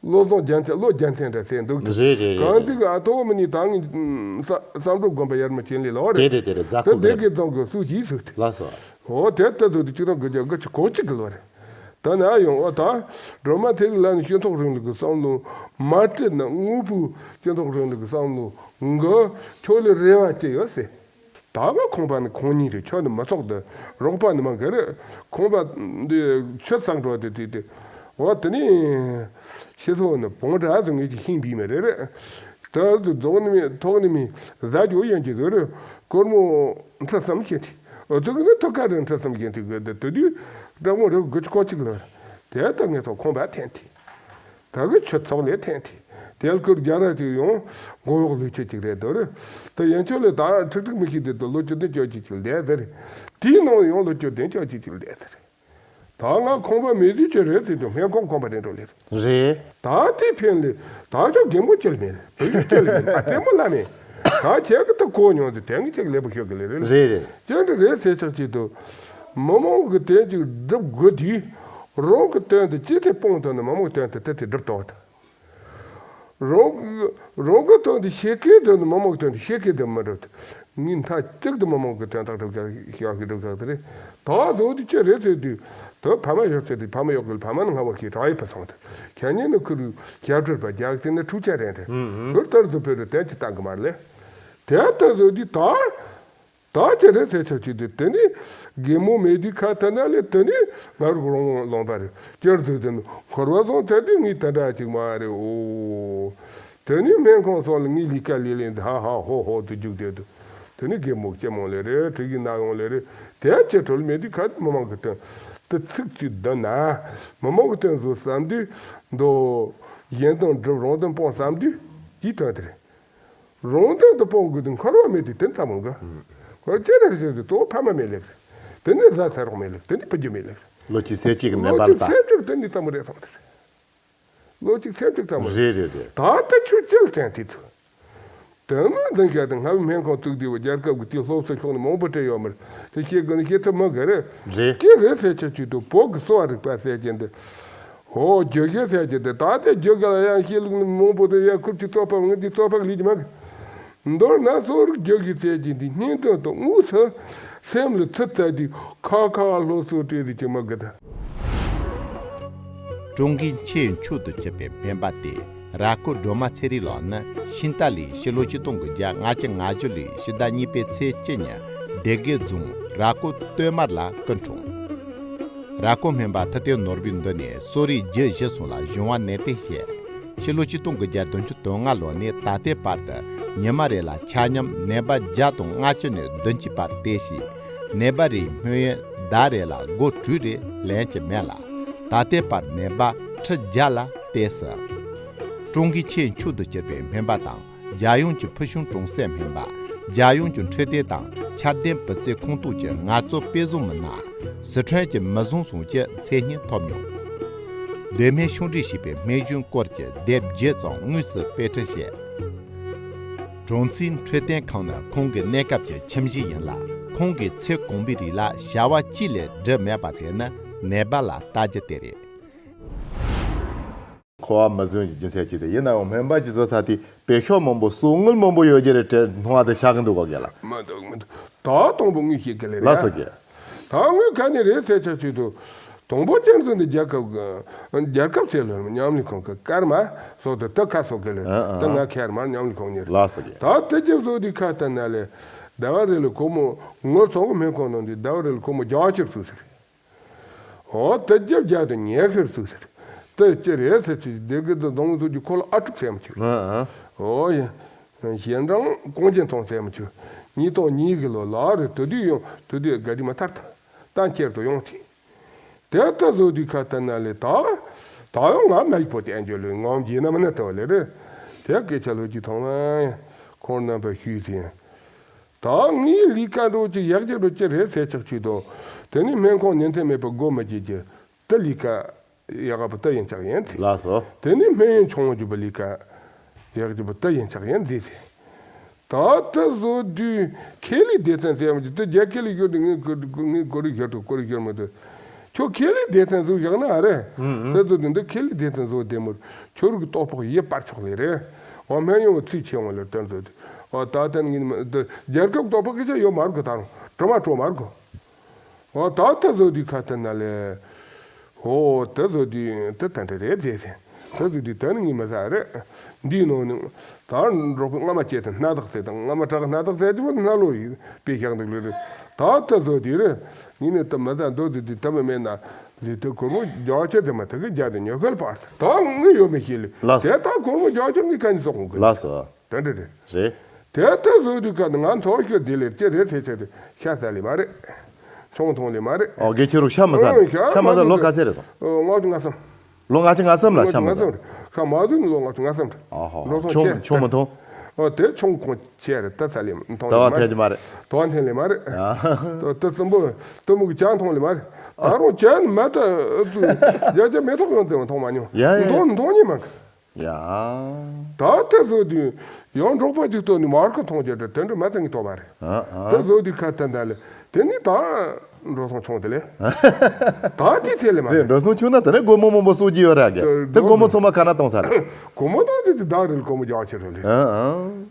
བློ་བཟང་རྒྱལ་མཚན། བློ་རྒྱལ་མཚན་འདྲ་ཟེར་འདུག་རེད་རེད་རེད། གངས་རྫི་གི་ཨ་ཐོག་མི་ནི་ད་ངས་བསམ་གྲུབ་དགོན་པ་ཡར་མ་ཆེན་ལས་ལོག་རེད། དེ་རེད་དེ་རེད། རྫ་ད་ཁུག་དེ་རེད། གི་རྫོང་གི་སུ་གྱིས་ཟུག་དེ། ལགས་སོ། འོ་དེ་ལྟ་དུ་དེ་གཅིག་དང་དགུ་བརྒྱ་དགུ་བཅུ་གོ་གཅིག་གི་ལོ་རེད། ད་ན་ཡོང་འོ་ད། སྒྲོལ་མ་ཚེ་རིང་ལགས་ནི་སྤྱི་ཚོགས་རིང་ལུགས་ཀྱི་བསམ་བློ་མ་བཏྲད་ན་དངོས་པོའི་སྤྱི་ཚོགས་རིང་ལུགས་ཀྱི་བསམ་བློ་འགའ་ཁྱོད་ལ་རེ་བ་ཅི་ཡོད་ཟེར། ད་ག་ཁང་པ་ནི་ཁང་གཉིས་རེད། ཁྱོད་ནི་མི་ཚོགས་འདི་རོགས་པ་ནི་མང་གི་རེད། ཁང་པ་འདི་ཆུ་བསགས་འགྲོ་དེ་དེ་དེ། འོ་དེ་ནི་ཤི་སོ་ནི་བོང་འདྲ་ཟིག་ངེད་ཀྱི་ཤིང་བིས་མི་རེད་རེད། ད་དུ་རྫོགས་ནི་མི་ཐོག་ནི་མི་བཟའ་རྒྱུ་ཡན་གྱི་ཟིག་རེད། སྒོར་མོ་ཁྲི་བསམ་བྱེད་དེ། འོ་ཚོ་གི་ནི་ཐོག་ཁ་རིང་ཁྲི་བསམ་བྱེད་དེ་གི་དེ་དུ་དུས་སྦྲག་མོ་རེ་དགུ་བཅུ་གོ་གཅིག་ལ་དེ་ལྟ་ངེད་ཚོ་ཁང་པ་འཐེན་དེ། ད་གི་ཆུ་ཚོགས་ལས་འཐེན་ཏེ། དེ་ལ་ཁུར་རྒྱ་ར་ཅིག་ཡོང་། མགོ་གཡོག་ལུས་ཆེ་ཅིག་རེད་དོ་རེད། དེ་ཡན་ཆོད་ལས་ད་ཁྲིག་ཁྲིག་མི་ཤེས་དེ་དུ་ལོ་བཅུ་བདུན་བཅུ་གཅིག་ཅིག་བསྡད་ཟེར། དེའི་ནང་ཡང་ལོ་བཅུ་བདུན་བཅུ་གཅིག་ཅིག་བསྡད་ཟེར། ད་ང་ཁང་པ་མེད་དུས་ཅི་རེད་ཟེར་དུས་སྨན་ཁང་ཁང་པ་རེད་འགྲོ་ལེ། རེད། ད་དེ་ཕན་ལས་ད་ཅོག་རྒན་མོ་ཅི་ལ་མེད། བུ་ཡུག་ཅི་ལ་མེད། ཨ་ལྟད་མོ་ལ་མེད། ད་ཁྱེད་ཀྱི་ད་གོ་མྱོང་དུས་དེང་གི་ཅིག་ལེགས་པོ་ཤོད་གི་ལེ་རེད། རེད་རེད། ཅི་འདྲ་རེད་ཟེར་ཆག་ཅིག་ཏུ། མི་མང་གི་དོན་ཅིག་སྒྲུབ་དགོས་དུས། རང་གི་དོན་དུ་ཅི་ཐད་སྤོང་ཐུབ་ན་མི་མང་གི་དོན་དུ་དེ་དེ་སྒྲུབ་ཐུབ་པ་དང་། རང་གི་རང་གི་དོན་དུ་ཤེས་ཀྱི་དོན་དུ་མི་མང་གི་དོན་དུ་ཤེས་ཀྱི་དོན་མི་སྒྲུབ་དུས། ངས་མཐའ་གཅིག་ཏུ་མི་མང་གི་དོན་དག་སྒྲུབ་བཞག་བཞག་གི་སྒྲུབ་བཞག་དེ་རེད། ད་བཟོ་དུས་ཅི་རེད་ཟེར་དུས། དོན་ཕ་མ་ཡོད་ཟེར་དུས་ཕ་མ་ཡོད་གི་ཕ་མ་ནི་སྔ་བ་ཤེས་གྲགས་ཡོད་པ་སོང་དུས། ཁྱེད་གཉིས་ནི་ཁུར་ཞབས་བྲོ་པ་རྒྱག་ཟེར་ན་འཁྲུག་ཆ་རན་རེད། ཁུར་ལྟར་དུ་བོད་རུ་དོན་གྱི་བཏང་གི་མ་རེད། དེ་ལྟར་བཟོ་དུས་ད། ད་ཅི་རེད་ཟེར་ཆོག་ཅིག་དུས་དེ་ནི་རྒན་མོ་མེད་དུས་ཁ་ཐ་ན་ལས་དེ་ནི་ང་རུ་རོང་ལོང་པ་རེད། སྐྱར་དུ་དེ་ནི་འཁོར་བ་བཟང་ཚར་དུས་ངས་དེ་འདྲ་ཅིག་མ་རེད་འོ། དེ་ནི་སྨན་ཁང་སོགས་ལ་ངའི་ལས་ཀ་ལས་ལས་འདི་ཧ་ཧ་ཧོ་ཧོ་དུ་རྒྱུག་བསྡད་དུས། དེ་ནི་རྒན་མོ་སྐྱེ་མང་ལས་རེད། དྲི་གི་ན་ཡོང་ལས་རེད། དེ་ཅི་གྲོལ་མེད་དུས་ཁ་དུ་མི་མང་གི་དོན་དུ་ཚིག་ཅིག་བསྡུ་ན། མི་མང་གི་དོན་བཟོ་བསམ་དུས་འདོད། གཞན་དོན་སྒྲུབ་རང་དོན་སྤོང་བསམ་དུས་ཀྱི་དོན་དེ་རེད། རང་དོན་དུ་སྤོང་དགོས་དུས་འཁོར་བ་མེད་དུས་དེ་ལྟ་མོ་འགའ། འཁོར་ཅི་རེད་ཟེར་དུས་གཙོ་བོ་ཕ་མ་མེད་ལེགས། དེ་ནས་བཟའ་ཚེ་རོགས་མེད་ལེགས། དེ་ནས་ཕུ་རྒྱུ་མེད་ལེགས། ལོ་གཅིག་ཚེ་གཅིག་གི་ནད་ལོ་པ་ལ་གཅིག་ད། ཚེ་གཅིག་དེ་ནས་ལྟ་མོ་རེད་སོང་དེ་རེད། ལོ་གཅིག་ཚེ་གཅིག་ལྟ་མོ་རེད། རེད་རེད་རེད། ད་ལྟ་ཆུ་ཅི་ལ་དྲན་དེ་ཚོ། དོན་དངོས་འདི་བཤད་དུས་སྔ་བའི་སྨན་ཁང་བཙུགས་དུས་རྒྱལ་ཁབ་ཀྱི་དེའི་སློབ་གསོ་ཕྱོགས་ནས་མང་པོ་སྤྲད་ཡོད་མ་རེད། དེ་ཤེས་དགོས་ནི་ཤེས་ཐུབ་མི་དགོས་རེད། རེད། ཅི་རེད་ཟེར་ཆོག་ཅིག་དུས་བོད་ཀྱི་གསོ་བ་རིག་པ་ཟེར་གྱིན་འདི། ཧོ་རྒྱུ་གཞི་ཟེར་གྱིན་འདི་ད་ལྟའི་རྒྱུ་ག་ལ་ཡང་ཤེས་ལུགས་ནི་མང་པོ་དེ་ཡང་ཁུར་གྱི་རྩོད་པ་ངེད་ཀྱི་རྩོད་པ་ལས་ཀྱི་མ་གི། མདོར་ན་གསོ་རིག་རྒྱུ་གཞི་ཟེར་གྱིན་འདི་སྙིང་དོན་དུ་དངོས་སུ་སེམས་ལ་ཚུད་ཚར་དུས་ཁ་ཁ་སློབ་གསོ་སྤྲད་དུས་ཀྱི་མི་དགོས་ད། ཀྲུང་གོའི་ཆེས་མཆོག་ཏུ་གྱུར་པའི་སྨན་པ་སྟེ། ར་སྐོར་སྒྲོལ་མ་ཚེ་རིང་ལགས་ནི་ཤིང་རྟ་ལས་ཕྱི་ལོ་ཆིག་སྟོང་དགུ་བརྒྱ་ལྔ་བཅུ་ང་བཞི་ལོའི་ཕྱི་ཟླ་གཉིས་པའི་ཚེས་གཅིག་ཉིན་སྡེ་དགེ་རྫོང་ར་སྐོར་སྟོད་མར་ལ་སྐུ་འཁྲུངས། ར་སྐོར་སྨན་པ་ཐུབ་བསྟན་ནོར་བུའི་མདུན་ནས་གསོ་རིག་རྒྱུ་བཞི་སོགས་ལ་གཞུང་བ་ནན་ཏན་བཤད། ཕྱི་ལོ་ཆིག་སྟོང་དགུ་བརྒྱ་བདུན་ཅུ་དོན་ལྔ་ལོ་ནས་ད་ལྟའི་བར་དུ་ཉི་མ་རེ་ལ་ཆ་སྙོམས་ནད་པ་བརྒྱ་དང་ལྔ་བཅུ་ནས་བདུན་ཅུའི་བར་བལྟས་ཤིང་། ནད་པ་རེའི་སྨན་ཡོན་ཟླ་རེ་ལ་སྒོར་དྲུག་རེ་ལེན་གྱི་མེད་ལ། ད་ལྟའི་བར་ནད་པ་ཁྲི་བརྒྱ་ལ་བལྟས་ཟིན། ཀྲུང་གོའི་ཆེས་མཆོག་ཏུ་གྱུར་པའི་སྨན་པ་དང་ རྒྱལ་ཡོངས་ཀྱི་ཕུལ་བྱུང་གྲོང་གསེབ་སྨན་པ། རྒྱལ་ཡོངས་ཀྱི་འཕྲོད་བསྟེན་དང་ཁྱབ་གདལ་བུ་བཙའི་ཁོངས་གཏོགས་ཀྱི་ངལ་རྩོལ་དཔེ་བཟང་མི་སྣ། སི་ཁྲོན་གྱི་མི་བཟང་ཟུང་གི་མཚན་སྙན་ཐོབ་མྱོང་། མདོ་སྨད་ཕྱོགས་སྒྲིག་བྱས་པའི་སྨན་གཞུང་སྐོར་གྱི་དེབ་བརྒྱད་ཙམ་དངོས་སུ་དཔེ་སྐྲུན་བྱས། གྲོང་ཚོའི་འཕྲོད་བསྟེན་ཁང་ནི་ཁོང་གི་གནས་སྐབས་ཀྱི་ཁྱིམ་གཞིས་ཡིན་ལ། ཁོང་གིས་ཚེ་གང་པོའི་རིང་ལ་བྱ་བ་གཅིག་ལས་བསྒྲུབས་མེད་པ་དེ་ནི་ནད་པ་ལ་ལྟ་རྒྱུ་དེ་རེད། འཁོར་བ་མི་བཟོད་ཀྱི་རྒྱུ་མཚན་གཅིག་དེ་ཡིན་ནའང་སྨན་པ་གྱི་བཟོ་ས་དེ་བེད་ཤོག་མང་པོ་གསོག་དངུལ་མང་པོ་ཡོད་རྒྱུ་རེད་དྲན་སྣང་བ་དེ་ཤར་གི་འདུག་གོ་རྒན་ལགས། མི་འདུག་མི་འདུག་ད་དང་པོ་ངས་བཤད་གི་ལེ་རེད། ལགས་སོ་རྒན། ད་ངས་ག་ནས་རེད་ཟེར་ཆ་ཆེད་དུ། དང་པོ་སྤྱིར་བཏང་འདི་རྒྱལ་ཁབ་ཀྱི་རྒྱལ་ཁབ་ཟེར་ལོ་མཉམ་ལས་ཁང་གི་སྐར་མ་སོགས་དུ་ད་ཁ་སོགས་གི་ལེ། ཨ་ཨ་ད་ང་ཁེར་མར་མཉམ་ལས་ཁང་གཉེར། ལགས་སོ་རྒན། ད་དེ་ཅིག་བཟོ་དུས་ཁ་ལྟ་ན་ལེ། ཟླ་བ་རེ་ལ་སྒོར་མོ་ངོ་ཚོང་གི་སྨན་ཁང་ནང་འདི་ཟླ་བ་རེ་ལ་སྒོར་མོ་བརྒྱ་ཆེར་བཙུགས་ཟེར། ཨོ་དེ་རྒྱབ་རྒྱ་དང་ཉེ་ཤོར་ཚུགས་ཟེར། དེ་ཅི་རེད་ཟེར་ཅི་སྡེ་དགེ་དང་རྫོང་ཚོ་གི་ཁོ་ལ་ཨ་ཕྲུག་ཟེར་མ་ཅིག་ཨ་ཨ། ཨོ་ཡ། གཞན་རང་གོང་ཅན་ཐོང་ཟེར་མ་ཅིག་ཉིས་སྟོང་གཉིས་གི་ལོ་ལ་རེད། དེ་དུས་ཡང་དེ་དུས་དགའ་དྲི་མ་ཐར་ཐ་ད་ཁྱེར་དུ་ཡོང་དེ། དེ་ལྟ་བཟོ་དུས་ཁ་ལྟ་ན་ལེ་ད། ད་ཡང་ང་མ་ཡིག་པོ་དེ་ཨན་ཇོ་ལོའི་ངོམ་རྗེས་ན་མི་ནི་ཐོ་ལེ་རེད། དེ་སྐད་ཆ་ལོ་ཅིག་ཐོང་ན་ཡ། ཁོང་རྣམ་པ་ཤུལ་ཟིན། ད་ངའི་ལས་ཀ་འགྲོ་ཅིག་ཡག་ཅིག་འགྲོ་ཅི་རེད་ཟེར་ཆག་ཆུད་དོ། དེ་ནི་སྨན་ཁང་ཉིན་མཚན་མེད་པར་སྒོ་མི་འབྱེད་ཀྱི་དེ་ལས་ཀ་ཡག་པོ་དེ་ཡིན་ཆག་ཡིན་ཚེ། ལགས་སོ། དེ་ནི་སྨན་ཡོན་ཆུང་རྒྱུ་པ་ལས་ཀ་ཡག་རྒྱུ་པ་དེ་ཡིན་ཆག་ཡིན་ཟེར་ཚེ། ད་དེ་བཟོ་དུས་ཁེ་ལས་སྡེ་ཚན་ཟེར་ཡ་མ་གྱི་དེ་རྒྱ་ཁེ་ལས་ཤོར་དུས་ངས་ངས་གོ་རིག་ཤོར་དུ་གོ་རིག་ཤོར་མ་དུས། ཁྱོད་ཁེ་ལས་སྡེ་ཚན་བཟོ་བཞག་ན་ཨ་རེད། ཨུ་ཨུ། དེ་ཚོ་དེ་འདི་ཁེ་ལས་སྡེ་ཚན་བཟོ་བདེ་མོ། ཁྱོད་རིག་ཏོག་ཕོག་ཡེ་པར་ཆོག་ལེ་རེད། འོ་སྨན་ཡོང་བ་ཚུལ་ཆེ་འོང་ལེ་དོན་བཟོ་དེ། འོ་ད་ལྟ་ངས་མ་དེ་རྒྱལ་ཁབ་ཏོག་ཕོག་སྐད་ཆ་ཡོད་མ་རེད་གོ་ད་རུང་གྲོ་མ་གྲོ་མ་རེད་གོ་འོ་ད་དེ་བཟོ་དེ་ཁ་ཐན་ན་ལེ། འོ་དེ་བཟོ་དེ་དེ་ད་འདྲ་རེད་ཟེར་ཟེར། དེ་བཟོ་དེ་དོན་ངས་མི་ཟ་རེད། འདིའི་ནང་ནས་ད་འབྲོག་པ་རྔ་མ་བཅད་དང་སྣ་དག་ཟེར་དང་རྔ་མ་བྲག་སྣ་དག་ཟེར་དེ་བོ་སྣ་ལོ་ཡིན་པའི་ཞག་འདུག་ལེ་རེད། ད་དེ་བཟོ་དེ་རེད། ངས་ནི་དེ་མི་ཟ་འདོད་དེ་དེ་དེ་མི་མེད་ན། ལི་དེ་སྒོར་མོ་བརྒྱ་ཆ་དེ་མ་ཐག་གི་རྒྱ་དེ་ཉོ་གལ་པར་ད་ངས་ཡོད་མི་ཤེས་ལེ། ལགས་སོ། དེ་ད་སྒོར་མོ་བརྒྱ་ཆ་ངས་ག་ནས་བཙོག་གི་ལགས་སོ། དེ་འདྲ་རེད། རེད། དེ་ལྟ་བཟོ་དུས་ཀ་ནི་ང་མཐོ་ཤོས་དེ་ལེར་ཅི་རེད་ཟེར་ཆེ་དེ་ཤ་ཟ་ལེ་མ་རེད། ཆང་འཐུང་ལེ་མ་རེད། ཨོ་དགེ་ཆོས་རུ་ཤ་མི་ཟ་ཨོ་ལེ། ཤ་ཤ་མ་ཟ་མ་ལོ་ཟ་ག་ཚད་རེད་སོང་། ཨོ་ལྔ་བཅུ་ང་གསུམ། ལོ་ལྔ་བཅུ་ང་གསུམ་ལ་ཤ་མ་ཟ། ལྔ་བཅུ་ང་གསུམ་རེད། ཤ་མ་ཟ་ནི་ལོ་ལྔ་བཅུ་ང་གསུམ་རེད། ཨོ་ཧོ། འགྲོ་སོང་ཆང་ཆེ་ཆང་མི་འཐུང་། ཨོ་དེ་ཆང་ཁོང་ཆེ་རེད་ད་ས་ལེ་འཐུང་ལེ་མ་རེད། དོ་བ་འཐེན་ལེ་མ་རེད། ཨ་དོ་དེ་གསུམ་པོ་དོ་མུག་ཅང་འཐུང་ལེ་མ་རེད། ད་རུང་ཅང་མ་ད་ཨུ་ཚུ་རྒྱ་ཅ་མེ་ཏོག་ཡང་དེ་མ་འཐུང་མ་མྱོང་། ཡ་ཡ། འཐུང་འཐུང་ཉེ་མ་གི་ཡ། ད་དེ་བཟོ་དུས་ཡང་འབྲོག་པ་ཅིག་ཐོག་ནས་མར་ཁ་མཐོང་རྒྱུ་དེ་དེ་འདྲ་མ་ཐང་གི་ཐོག་མ་རེད། ཨ་ཨ། དེ་བཟོ་དུས་ཁ་ཐན་ད་ལེ་དེ་ནི་ད་འགྲོ་སོང་ཆུང་དེ་ལེ། ད་དེ་ཐེ་ལེ་མ་རེད། རེད་འགྲོ་སོང་ཆུང་ན་དེ་ནས་སྒོར་མོ་མང་པོ་གསོག་གི་ཡོད་རེད་གི་དེ་དེ་སྒོར་མོ་ཚང་མ་ཁ་ན་གཏོང་ས་རེད། སྒོར་མོ་གཏོང་དུས་དེ་ད་རེད་སྒོར་མོ་རྒྱག་ཆེ་རེད་ལེ། ཨ་ཨ།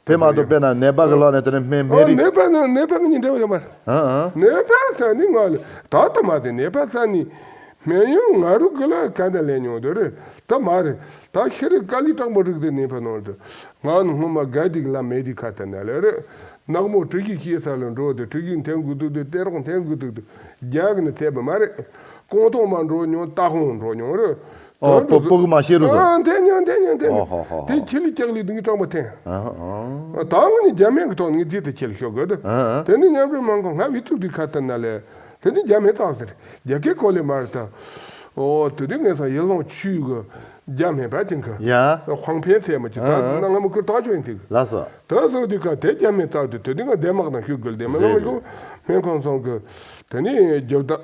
དེ་མ་གཏོགས་དཔེར་ན་ནད་པ་གི་ལག་ནས་དེ་ནས་སྨན་སྨན་ཨོ་རིགས། ནད་པ་ནི་ནད་པ་གི་ནི་འབྲེལ་བ་ཡོད་མ་རེད། ཨ་ཨ། ནད་པ་ས་ནི་ང་ལ་ད་ལྟ་མ་ཟད་ནད་པ་ས་ནི་སྨན་ཡོན་ང་རུ་གི་ལ་ག་འདྲ་ལས་མྱོང་དེ་རེད་ད་མ་རེད། ད་ཤི་རི་ཀ་ལི་དྲང་པོ་རིག་དེ་ནད་པ་ནང་དུ་ང་ནི་སྔོན་མ་དགའ་སྡིག་ལ་མེད་དེ་ཁ་ཐ་ན་ལས་རེད། ནག་མོ་དྲི་གི་ཤེས་ས་ལ་འགྲོ་དེ་དྲི་གི་འཐེན་དགོས་འདུག་དེ་ཏེ་རོག་འཐེན་དགོས་འདུག་དེ་རྒྱག་ནི་ཐེབས་པ་མ་རེད། ཀོང་ཐོང་མ་འགྲོ་མྱོང་ཏ་ཧོང་འགྲོ་མྱོང་རེད། ཨོ་དོན་དུ་སྤོ་སྤོ་གི་མ་ཤེས་རུ་ཟོ། ཨ་འཐེན་ཉོན་འཐེན་ཉོན་འཐེན་ཉོན། ཨོ་ཧོ་ཧོ་ཧོ། དེ་ཁྱི་ལི་ལྕགས་ལི་དུང་གི་སྤྲང་པོ་འཐེན། ཨ་ཨ། ད་ངི་ནི་རྒྱ་སྨན་གི་ཐོག་ནི་ངི་རྫི་དེ་ཁྱི་ལི་ཤོག་གི་འདུག་ཨ་ཨ། དེ་ནི་ཉམས་རིམ་མང་གོ་ང་བི་ཐུག་དུས་ཁ་ཐ་ན་ལས། དེ་ནི་རྒྱ་སྨན་བཏང་ཟེར། རྒྱ་སྐད་གོ་ལེ་མར་ད། ཨོ་དེ་དུས་ངས་ས་ཡེ་ལོང་ཆུ་གི་རྒྱ་སྨན་པ་ཅིང་གི་ཡ། ཧོང་ཕན་ཚེ་མ་ཅི་ད་ཨ་ཨ། ན་ང་མི་ཁུར་ཐག་ཆོད་ཡིན་ཐིག་ལ་ས། ད་སོ་དུས་ཁ་དེ་རྒྱ་སྨན་བཏང་དུས་དེ་དུས་ང་དེ་དམག་དང་ཤུགས་གི་དེ་མི་ལོང་གི་སྨན་ཁང་ཚང་གི། དེ་ནས་རྒྱབ་དག་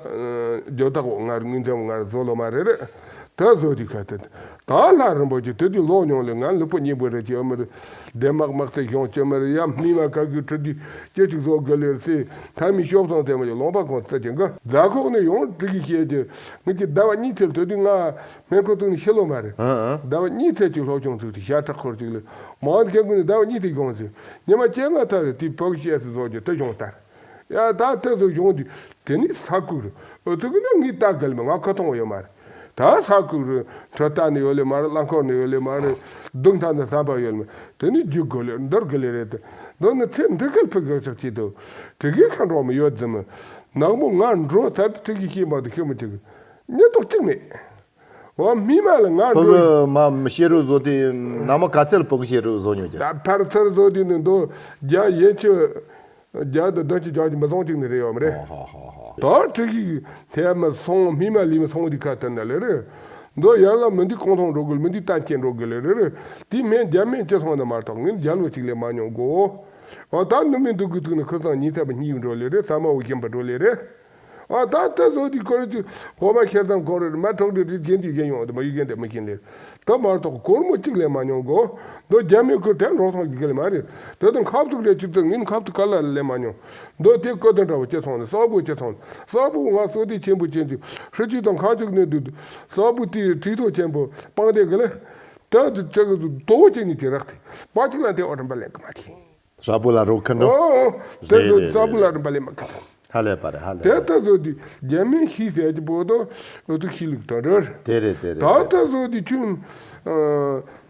རྒྱབ་དག་འོ་ངར་ངོས་འཛེམ་ངར་བཟོ་ལོ་མ་རེད་རེད། ད་བཟོ་དུས་ཁ་དེ། ད་ལྷ་རིན་པོ་ཆེ་དེ་དུས་ལོག་མྱོང་ལེ་ང་ལུས་པོ་མཉེན་པོ་རེད་ཀྱི་ཨ་མི་རེད། དེ་དམག་དམག་ཚེ་གཞུང་ཅི་མི་རེད་ཡ་སྨིན་མ་ཁ་གི་ཁྲི་དུས་ཅི་ཅིག་བཟོ་དགོས་ལེ་སི་མཐའ་མི་ཤོབ་སོང་དེ་མ་ཡོད་ལོང་པ་ཁོང་ཚེ་ཅན་གི་རྫ་ཁོག་ནས་ཡོང་དྲི་གི་བཤད་ཀྱི་ངི་ཅི་ཟླ་བ་གཉིས་ཚེ་དེ་དུས་ང་སྨན་ཁོ་ཐུག་ནས་ཤི་ལོ་མ་རེད། ཨ་ཨ། ཟླ་བ་གཉིས་ཚེ་ཅིག་ལྷོ་ཆུང་ཚུགས་ཏེ་ཤ་ཁྲག་འཁོར་ཅིག་ལེ་མང་ཁྱེད་ཀུན་ནས་ཟླ་བ་གཉིས་ཚེ་གཞུང་ཚེ་ཉི་མ་བཅོ་ལྔ་ཐར་རེད་དེ་བབ་བཤད་སི་བཟོ་རྒྱུ་དེ་གཞུང་ལྟར། ཡ་ད་དེ་ཚོ་གཞུང་འདི་དེ་ནི་ས་ཁུག་རེད། ཨོ་ཚོ་གི་ནི་ངའི་ལྟ་གལ་མ་ང་ཁ་ཐོང་ཡོད་མ་རེད། ད་ས་ཁུག་རེད། ཁྲི་ལྟ་ནི་ཡོད་ལེ་མ་རེད། རླངས་འཁོར་ནི་ཡོད་ལེ་མ་རེད། སྡུག་མཐའ་ནི་བསམ་པ་ཡོད་ལེ་མ་དེ་ནི་རྒྱུག་དགོས་ལེ་འདར་དགོས་ལེ་རེད་དེ། འདི་ནི་ཚེ་འདི་སྐལ་ཕུག་གི་ཆགས་ཀྱི་འདུག་དྲི་གི་ཁ་འགྲོ་མི་ཡོད་ཟིན་མི། ནག་མོ་ང་འགྲོ་ཚར་དུ་དྲི་གི་ཤེས་མ་འདུག་ཤེས་མི་ཅིག་ཉེ་ཏོག་གཅིག་མེད། འོ་སྨིན་མ་ལ་ང་བུ་འགྲོ་གི་མ་ཤེས་རུ་བཟོ་དེ་ནག་མོ་ག་ཚད་ལ་བུ་གི་ཤེས་རུ་བཟོ་མྱོང་རྒྱུ། ད་ཕར་ཚུར་བཟོ་དེ་ནི་འདོ་རྒྱ་ཡན་ཆོད་རྒྱ་དུ་འདོན་གྱི་རྒྱ་གྱི་མི་བཟང་གཅིག་ནི་རེད་ཡོད་མ་རེད། ཧོ་ཧོ་ཧོ་ཧོ། ད་ཁྲི་གི་ཐེ་མི་སོང་སྨིན་མ་ལི་མི་སོང་དེ་ཁ་དེ་འདྲ་ལེ་རེད། མདོ་ཡར་ལ་མི་འདི་གོང་ཐང་འགྲོ་དགོས། མི་འདི་བསྟན་སྐྱེས་འགྲོ་དགོས་ལེ་རེད་རེད། དེའི་སྨན་རྒྱ་སྨན་ཅི་སོང་ན་མ་གཏོགས་ངས་རྒྱ་ལོ་གཅིག་ལས་མ་མྱོང་གོ། ཨ་ད་ནུ་མི་འདུག་གི་འདུག་ནི་ཁུ་ཚང་ཉིས་ཚབ་གཉིས་འགྲོ་ལེ་རེད། ཚ་མ་འུ་ཤན་པ་འགྲོ་ལེ་རེད། ཨ་ད་ད་བཟོ་དུས་ཁོ་རེ་ཅིག་འོ་མ་ཤེར་ཙམ་གོ་རེ་མ་གྲོགས་རེ་རེ་རྒན་དུས་རྒན་ཡོང་དུ་མ་ཡུལ་རྒན་དེ་མི་ཤེས་ལེ། ད་མ་གཏོགས་སྒོར་མོ་གཅིག་ལས་མ་མྱོང་གོ། མདོ་རྒྱ་མི་ཁུ་དེ་འགྲོ་སོང་གི་ག་ལེ་མ་རེད། དེ་དང་ཁབ་ཚུགས་རེ་ཅིག་ཚུགས་ངན་ཁབ་ཚུགས་ག་ལ་ལས་མ་མྱོང་། མདོ་དེ་ཀོ་དེ་འདྲ་བོ་ཅི་སོང་ནས་གསོག་པོ་ཅི་སོང་། གསོག་པོ་ང་གསོག་དེ་ཆེན་པོ་ཅན་དུ་ཧྲི་ཅུ་དང་ཁ་ཅུག་ནས་དུ་གསོག་པོ་དེ་གྲི་ཐོག་ཆེན་པོ་སྤང་དེ་ག་ལེ། ད་དུ་ཅག་གི་དོ་བོ་ཅིག་ནི་དེ་རག་དེ་པ་ཅིག་ལ་དེ་ཨོ་རམ་པ་ལེན་གི་མ་ཁྱེད། ཧྲ་པོ་ལ་རོགས་ཁ་འགྲོ། ཨོ་ཨོ། དེ་རེད་ཚོ་རེད་ས་བུ་རེད་ལ་རེད། རིམ་པ་ལས་མ་ཁ། ཧ་ལས་པ་རེད། ཧ་ལས་དེ་པ་ལྟ་བཟོ་དུས་རྒྱ་མིའི་ཤི་ཟེར་གྱི་པོ་དོ་ཨོ་ཐུག་ཤི་ལུགས་དོ་རེད། དེ་རེད་དེ་རེད་ད་དེ་ལྟ་རེད། བཟོ་དུས་ཁྱོད་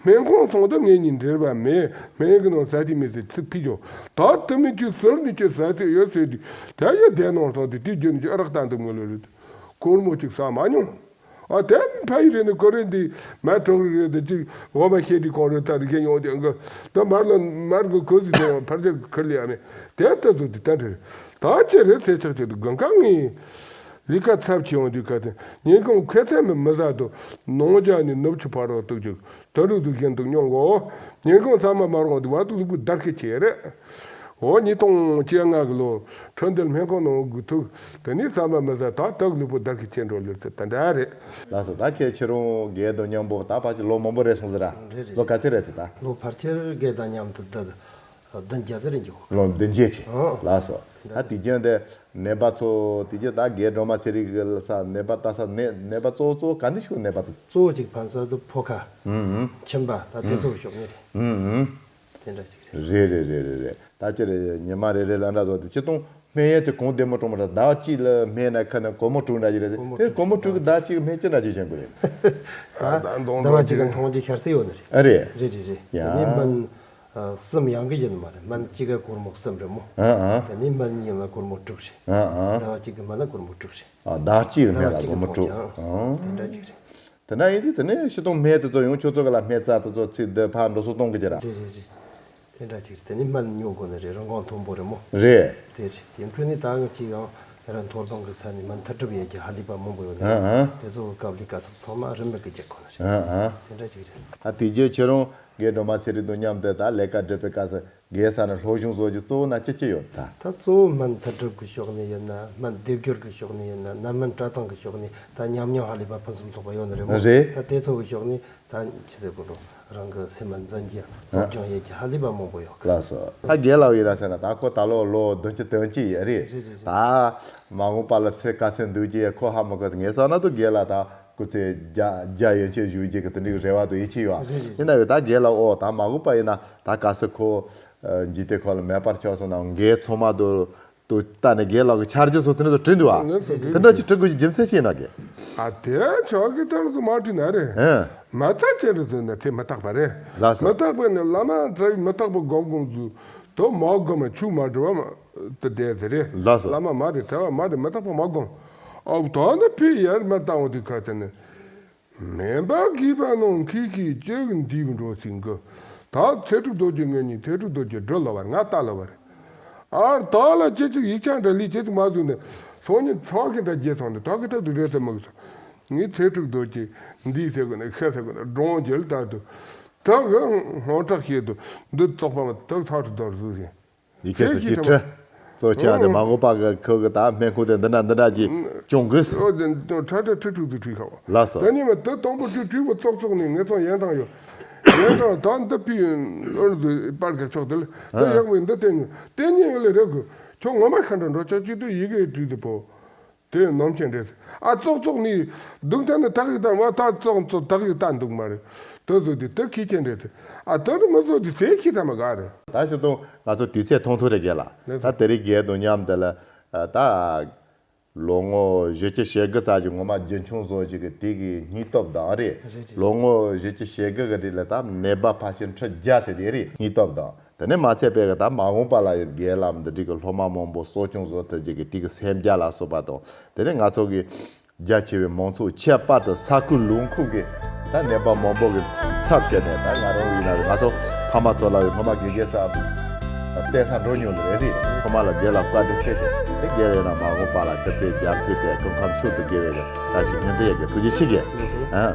སྨན་ཁང་ཚོང་དུ་ངེད་གཉིས་འབྲེལ་བ་མེད། སྨན་གྱི་ནང་ཟ་དེ་མི་ཟེར་ཚིག་ཕི་ཇོ། ད་དུ་མི་ཁྱོད་ཟུར་ནས་ཁྱོད་ཟ་ཚོད་ཡོད་ཟེར་དུས་དེ་ཡོད་དེ་ནང་སོང་དུས་དེ་རྒྱུ་ནི་ཁྱོད་ཨ་རག་བཏང་འདུག་ངོ་ལོ་རེད། སྒོར་མོ་གཅིག་ཟ་མ་མྱོང་། ཨ་དེ་ཕ་ཡི་རེད་ནི་ཀོ་རེ་འདི་མ་གྲོགས་རེད་དེ་གཅིག་འོ་མ་ཤེས་དེ་གོང་རེད་ད་རེད་ཁྱེད་ཡོང་དེ་འགོ་ད་མར་ལ་མར་གི་གོས་ཟི་དེ་ཕར་དེ་ཁུར་ལི་ཨ་མེ་དེ་ལྟ་ཚུལ་དེ་ལྟ་འདྲ་རེད། ད་ཅི་རེད་ཚེ་ཆག་ཆེད་དུ་དགུན་ཁ་ངའི་ལི་ཀ་ཚབ་ཆེ་ཡོང་དུས་ཁ་དེ་ཉིན་གུང་ཁེ་ཚན་མི་མི་ཟ་དུ་ནོང་ཇ་ནི་ནུབ་ཆུ་ཕར་རོ་ཏུག་ཅིག་དུ་རུ་དུ་བཞིན་དུ་མྱོང་གོ། ཉིན་གུང་ཚང་མ་མ་རོང་དུ་བར་དུ་ལུག་པུ་དར་ཁེ་ཆེ་རེད། འོ་ཉིས་སྟོང་བཅོ་ལྔ་གི་ལོ་ཁྲོན་འདེལ་སྨན་ཁང་ནང་གི་ཐུག་དེ་ནས་ཟ་མ་མི་ཟ་ད་དག་ལུས་པོ་བརྡར་གི་ཁྱེད་འགྲོ་ལུར་ཚེ་ད་འདྲ་རེད། ལགས་སོ། ད་ཁྱེད་ཁྱེད་རང་རྒས་དང་མཉམ་པོ་ད་ཕལ་ཆེར་ལོ་མང་པོ་རེད་སོང་ཟེར་ར། རེད་རེད། ལོ་ག་ཚོད་རེད་ཚེ་ད། ལོ་ཕལ་ཆེར་རྒས་དང་མཉམ་དུ་ད་བདུན་བརྒྱད་ཙམ་རེད་འཇུག་ལོ་བདུན་བརྒྱད་ཅིག་ཨང་། ལགས་སོ། ད་དེ་རྒྱུན་དེ་ནད་པ་ཚོ་དེ་རྒྱུན་ད་རྒས་སྒྲོལ་མ་ཚེ་རིང་གི་ས་ནད་པ་ལྟ་ས་ནད་ནད་པ་གཙོ་བོ་གཙོ་བོ་ག་འདི་ཞིག་ནད་པ་དེ། གཙོ་བོ་གཅིག་ཕན་ཚུན་དུ་ཕོ་ཁ་ཨུམ་ཨུམ་མཆིན་པ་ད་དེ་ཚོ་ཤོག་ནི་རེད། ཨུམ་ཨུམ། དེ་འདྲ་ཅིག་རེད། རེད་རེད་རེད་རེད་རེད། ད་ཅི་རེད་ཉི་མ་རེ་རེ་ལ་འདྲ་བཟོ་དེ་ཅི་གཏོང་སྨན་ཡས་དེ་གོང་བདེ་མོ་གྲོང་མོ་ར་ཟླ་བ་གཅིག་ལ་སྨན་ན་ཁ་ན་སྒོར་མོ་དྲུག་འདྲ་ཅིག་རེད། སྒོར་མོ་དེ་སྒོར་མོ་དྲུག་གི་ཟླ་གཅིག་གི་སྨན་ཅི་འདྲ་ཅིག་བྱེད་དགོས་རེད། ད་ཟླ་བ་གཅིག་གི་མཐོང་རྒྱུ་ཤར་སྲིད་ཡོད་ནི་རེད། ཨ་རེད། རེད་རེད་རེད། ཡ། དེ་ནས་སྨན་གསུམ་ཡང་གི་ཡིན་མ་རེད། སྨན་གཅིག་ག་སྒོར་མོ་གསུམ་རེད་མོ། ཨ་ཨ། དེ་ནས་སྨན་གཉིས་ཡིན་ན་སྒོར་མོ་དྲུག་རེད། ཨ་ཨ། ཟླ་བ་གཅིག་གི་སྨན་ན་སྒོར་མོ་དྲུག་རེད། ཨ་ཟླ་གཅིག་ལ་སྨན་ལ་སྒོར་མོ་དྲུག་ཨང་། དེ་འདྲ་ཅིག་རེད། དེ་འདྲ་ཡིན་དུས་དེ་ནས་སྤྱི་བཏང་སྨན་དེ་ཚོ་ཡང་ཁྱོད་ཚོ་ག་ལ་སྨན་རྩ་དེ་ཚོ་ཚིག་འདི་ཕར་འགྲོ་སོང་གཏོང་གི་ཅི་ར། རེད་རེད་རེད། དེ་འདྲ་ཅིག་རེད། དེ་ནས་སྨན་ཉོ་དགོས་ནི་རེད། རང་དབང་མཐོན་པོ་རེད་མོ། རེད། དེ་རེད། དེ་འཕྲོས་ནས་ད་ང་ཅིག་ཡང་རང་མཐོ་སྒང་གི་ས་ནས་སྨན་མཐུ་སྒྲུབ་ཡས་ཀྱི་ཧ་ལས་པ་མང་པོ་ཡོད་ནི་རེད། ཨང་ཨང་། དེ་ཚོ་གི་སྐབས་ལས་ཀ་ཚབ་ཚང་མ་རིན་མེད་གི་རྒྱག་དགོས་ནི་རེད། ཨང་ཨང་། དེ་འདྲ་ཅིག་རེད། ཨ་དེ་རྗེས་ཁྱེད་རང་རྒན་སྒྲོལ་མ་ཚེ་རིང་དང་མཉམ་དུ་ད་ལས་ཀ་སྒྲུབ་པའི་སྐབས་སུ། རྒན་ས་ནས་སློབ་སྦྱོང་བཟོ་རྒྱུ་གཙོ་བོ་ན་ཅི་ཅི་ཡོད་ད། ད་གཙོ་བོ་སྨན་མཐུ་སྒྲུབ་ཀྱི་ཕྱོགས་ནས་ཡིན་ན། སྨན་སྡེབ་སྦྱོར་གྱི་ཕྱོགས་ནས་ཡིན་ན། རྣམ་སྨིན་སྤྲོད་སྟངས་ཀྱི་ཕྱོགས་ནས། ད་ཉམས་མྱོང་ཧ་ལས་པ་ཕུན་སུམ་ཚོགས་པ་ཡོད་ནི་རེད་མོ། རེད། ད་དེ་ཚོ་གི་ཕྱོགས་ནས་ད་ཅི་ཟེར་དགོས་རོ། རང་གི་སེམས་མ་འཛིན་རྒྱུ་སློབ་སྦྱོང་ཡེད་རྒྱུ་ཧ་ལས་པ་མང་པོ་ཡོད་གི། ལགས་སོ། ད་རྒན་ལགས་ཡིན་ན་ཟེར་ན་ད་ཁོ་ད་ལོ་ལོ་བདུན་ཅུ་དོན་གཅིག་ཡོད་རེད། རེད་རེད་རེད། ད་མ་འོངས་པ་ལ་ཚེ་དཀའ་ཚེགས་འདུག་རྒྱུ་ཁོ་ཧ་མ་གོ་ངས་བསམ་ན་ད་རྒན་ལགས་ད། སྐུ་ཚེ་བརྒྱ་བརྒྱ་ཡན་ཆད་བཞུགས་རྒྱུ་གི་དེ་འདྲའི་རེ་བ་དང་ཡིད་ཆེས་ཡོད། རེད་རེད་རེད། ཡིན་ན་ཡོད་ད་རྒན་ལགས་ཨོ་ད་མ་འོངས་པ་ཡིན་ན་ད་ག་སེ་ཁོ་འཇིག་རྟེན་ཁོ་ལ་མེད་པར་ཆགས་སོང་ན་རྒན་ཚང་མ་དུ་དུ་ལྟ་ནས་རྒན་ལགས་ཀྱི་ཆ་རྒྱུས་སོགས་དེ་འདྲ་དུ་བྲིས་འདུག་ཨ། ལགས་སོ། དེ་འདྲ་ཅིག་བྲི་དགོས་ཀྱི་རྒྱུ་མཚན་ཅི་ཡིན་ན་རྒན། ཨ་དེ་ཆོག་གི་ལྟར་དུ་མ་བྲིས་ན་རེད། ཧེ། མ་ཚད་ཅེས་རེད་ཟེར་ན་དེ་མི་རྟག་པ་རེད། ལགས་སོ། མི་རྟག་པ་ནི་བླ་མ་གྲྭ་བའི་མི་རྟག་པ་སྒོམ་སྒོམ་ཚུལ་དུ་མ་སྒོམ་མ་ཆུ་མ་འགྲོ་བ་དུ་བསྡད་ཟེར་རེད། ལགས་སོ། བླ་མ་མ་རེད་གྲྭ་བ་མ་རེད་མི་རྟག་པ་མ་སྒོམ། ཨ་ད་ནི་ཕི་ཡར་མར་བཏང་བ་དེ་ཁ་དེ་ནི། མེན་པ་གིས་པ་ནང་ཁི་ཁི་ཅིག་འདིབ་འགྲོ་ཟིན་གི། ད་ཚེ་ཕྲུག་རྡོ་རྗེ་ངེད་གཉིས་ཚེ་ཕྲུག་རྡོ་རྗེ་འགྲོ་ལ་བར་ང་ལྟ་ལ་བར། ཨར་ད་ལ་ཅི་ཅིག་ཡིག་ཆ་འདྲ་ལི་ཅི་ཅིག་མ་བཟུང་ནས་སང་ཉིན་ཚགས་ཀྱི་འདྲ་རྒྱལ་སོང་ནས་ད་གི་ཐབས་དུ་རེད་ཟེར་མ་གི་སོང་། ངས་ཚེ་ཕྲུག་རྡོ་རྗེ་འདིས་ཟེར་གི་ན་ཤ་ཟེར་གི་ན་འབྲོང་རྒྱལ་ལྟ་དུ། ད་གི་སྔོན་དྲག་བཤད་དུ་འདི་བཙོག་པ་མ་ཐག་ཐག་ཏུ་དར་ཟུག་ཟིན། ཡི་གེ་ཚོ་ཅི་ཁྲི། གཙོ་ཆེ་བ་དེ་མ་འོངས་པ་གི་ཁོ་གི་ད་སྨན་ཁུག་དེ་འདི་འདྲ་འདི་འདྲ་ཅིག་སྐྱོང་དགོས། ཁྲ་ཁྲ་ཁྲི་ཁྲི་ཁྲི་ཁྲི་ཁ་བ། ལགས་སོ། ད་ཉི་མ་དེ་དང་པོ་ཁྲི་ཁྲི་བོ་ཙོག་ཙོག་ནི་ངེད་ཚང་ཡན་ཐང་ཡོད། ཡན་ཐང་ད་འདི་པི་ཨོར་འདི་པར་གི་ཕྱོགས་དེ་ལ་ད་ཡག་པོ་འདི་བསྟན་ཉོ་བསྟན་ཉོ་ཡོད་ལེ་རེད་གི། ཁྱོད་ངོ་མ་ཁ་འདྲ་འགྲོ་ཆོག་ཅིག་ཏུ་ཡི་གེ་བྲིས་དུ་བོ། དེ་ནོམ་ཆེན་རེད། ཨ་ཙོག་ཙོག་ནི་སྡུག་ཐ་ནི་དག་ཡིག་དང་བ་ད་ཙོག་ཙོག་དག་ཡིག་ད་འདུག་མ་རེད། དེ་ཚོ་དེ་དེ་ཁྱི་ཆེན་རེད། ཨ་དེ་ནི་མི་ཚོ་དེ་ཟས་ཁྱི་ད་མ་ག་རེད། ད་ཞུ་དང་ང་ཚོ་དུས་ཚོད་ཐུང་ཐུང་རེད་རྒན་ལགས། ད་དེ་རིང་རྒན་དང་མཉམ་དེ་ལ་ད་ལོ་ངོ་བཞི་བཅུ་ཞེ་དགུ་ཙམ་ཞིག་ངོ་མ་རྒྱུན་འཁྱོངས་བཟོ་ཞིག་གི་དེ་གི་སྙིང་སྟོབས་དང་རེད། ལོ་ངོ་བཞི་བཅུ་ཞེ་དགུ་གི་རིང་ལ་ད་ནད་པ་ཕལ་ཆེར་ཁྲི་བརྒྱ་ཟེར་དེ་རེད་སྙིང་སྟོབས་དང་། དེ་ནས་མ་ཚད་པའི་གི་ད་མ་འོངས་པ་ལ་ཡང་རྒན་ལགས་འདི་འདྲའི་གི་སློབ་མ་མང་པོ་གསོ་སྐྱོང་བཟོ་ཐུབ་རྒྱུ་གི་དེ་གི་སེམས་རྒྱ་ལ་སོགས་པ་དང་། དེ་ནས་ང་ཚོ་གི་རྒྱ་ཆེ་བའི་མང་ཚོགས་ཁྱད་པར་དུ་ས་ཁུལ་ལུང་ཁུལ་གི་ད་ནད་པ་མང་པོ་གི་ཚབ་བྱས་ནས་ད་ང་རང་ཡིན་ན་རེད། ང་ཚོ་ཕ་མ་ཚོ་ལ་ཡང་སློབ་མ་དགེ་རྒན་ས། བལྟས་ས་འགྲོ་མྱོང་ནི་རེད། དེ་ཚང་མ་ལ་དེ་ལ་བཀའ་དྲིན་ཆེ་ཞུ། དེ་རྒྱལ་བའི་རིན་པོ་ཆེ་དཔལ་ལྡན་དཀར་པོའི་རྒྱལ་མཚན་དེ་སྐུ་ཁམས་མཆོག་ཏུ་དགེ་བའི་བཀྲ་ཤིས་སྨན་དེ་ཡ་གི་ཐུགས་རྗེ་ཆེ་གི། ཨ།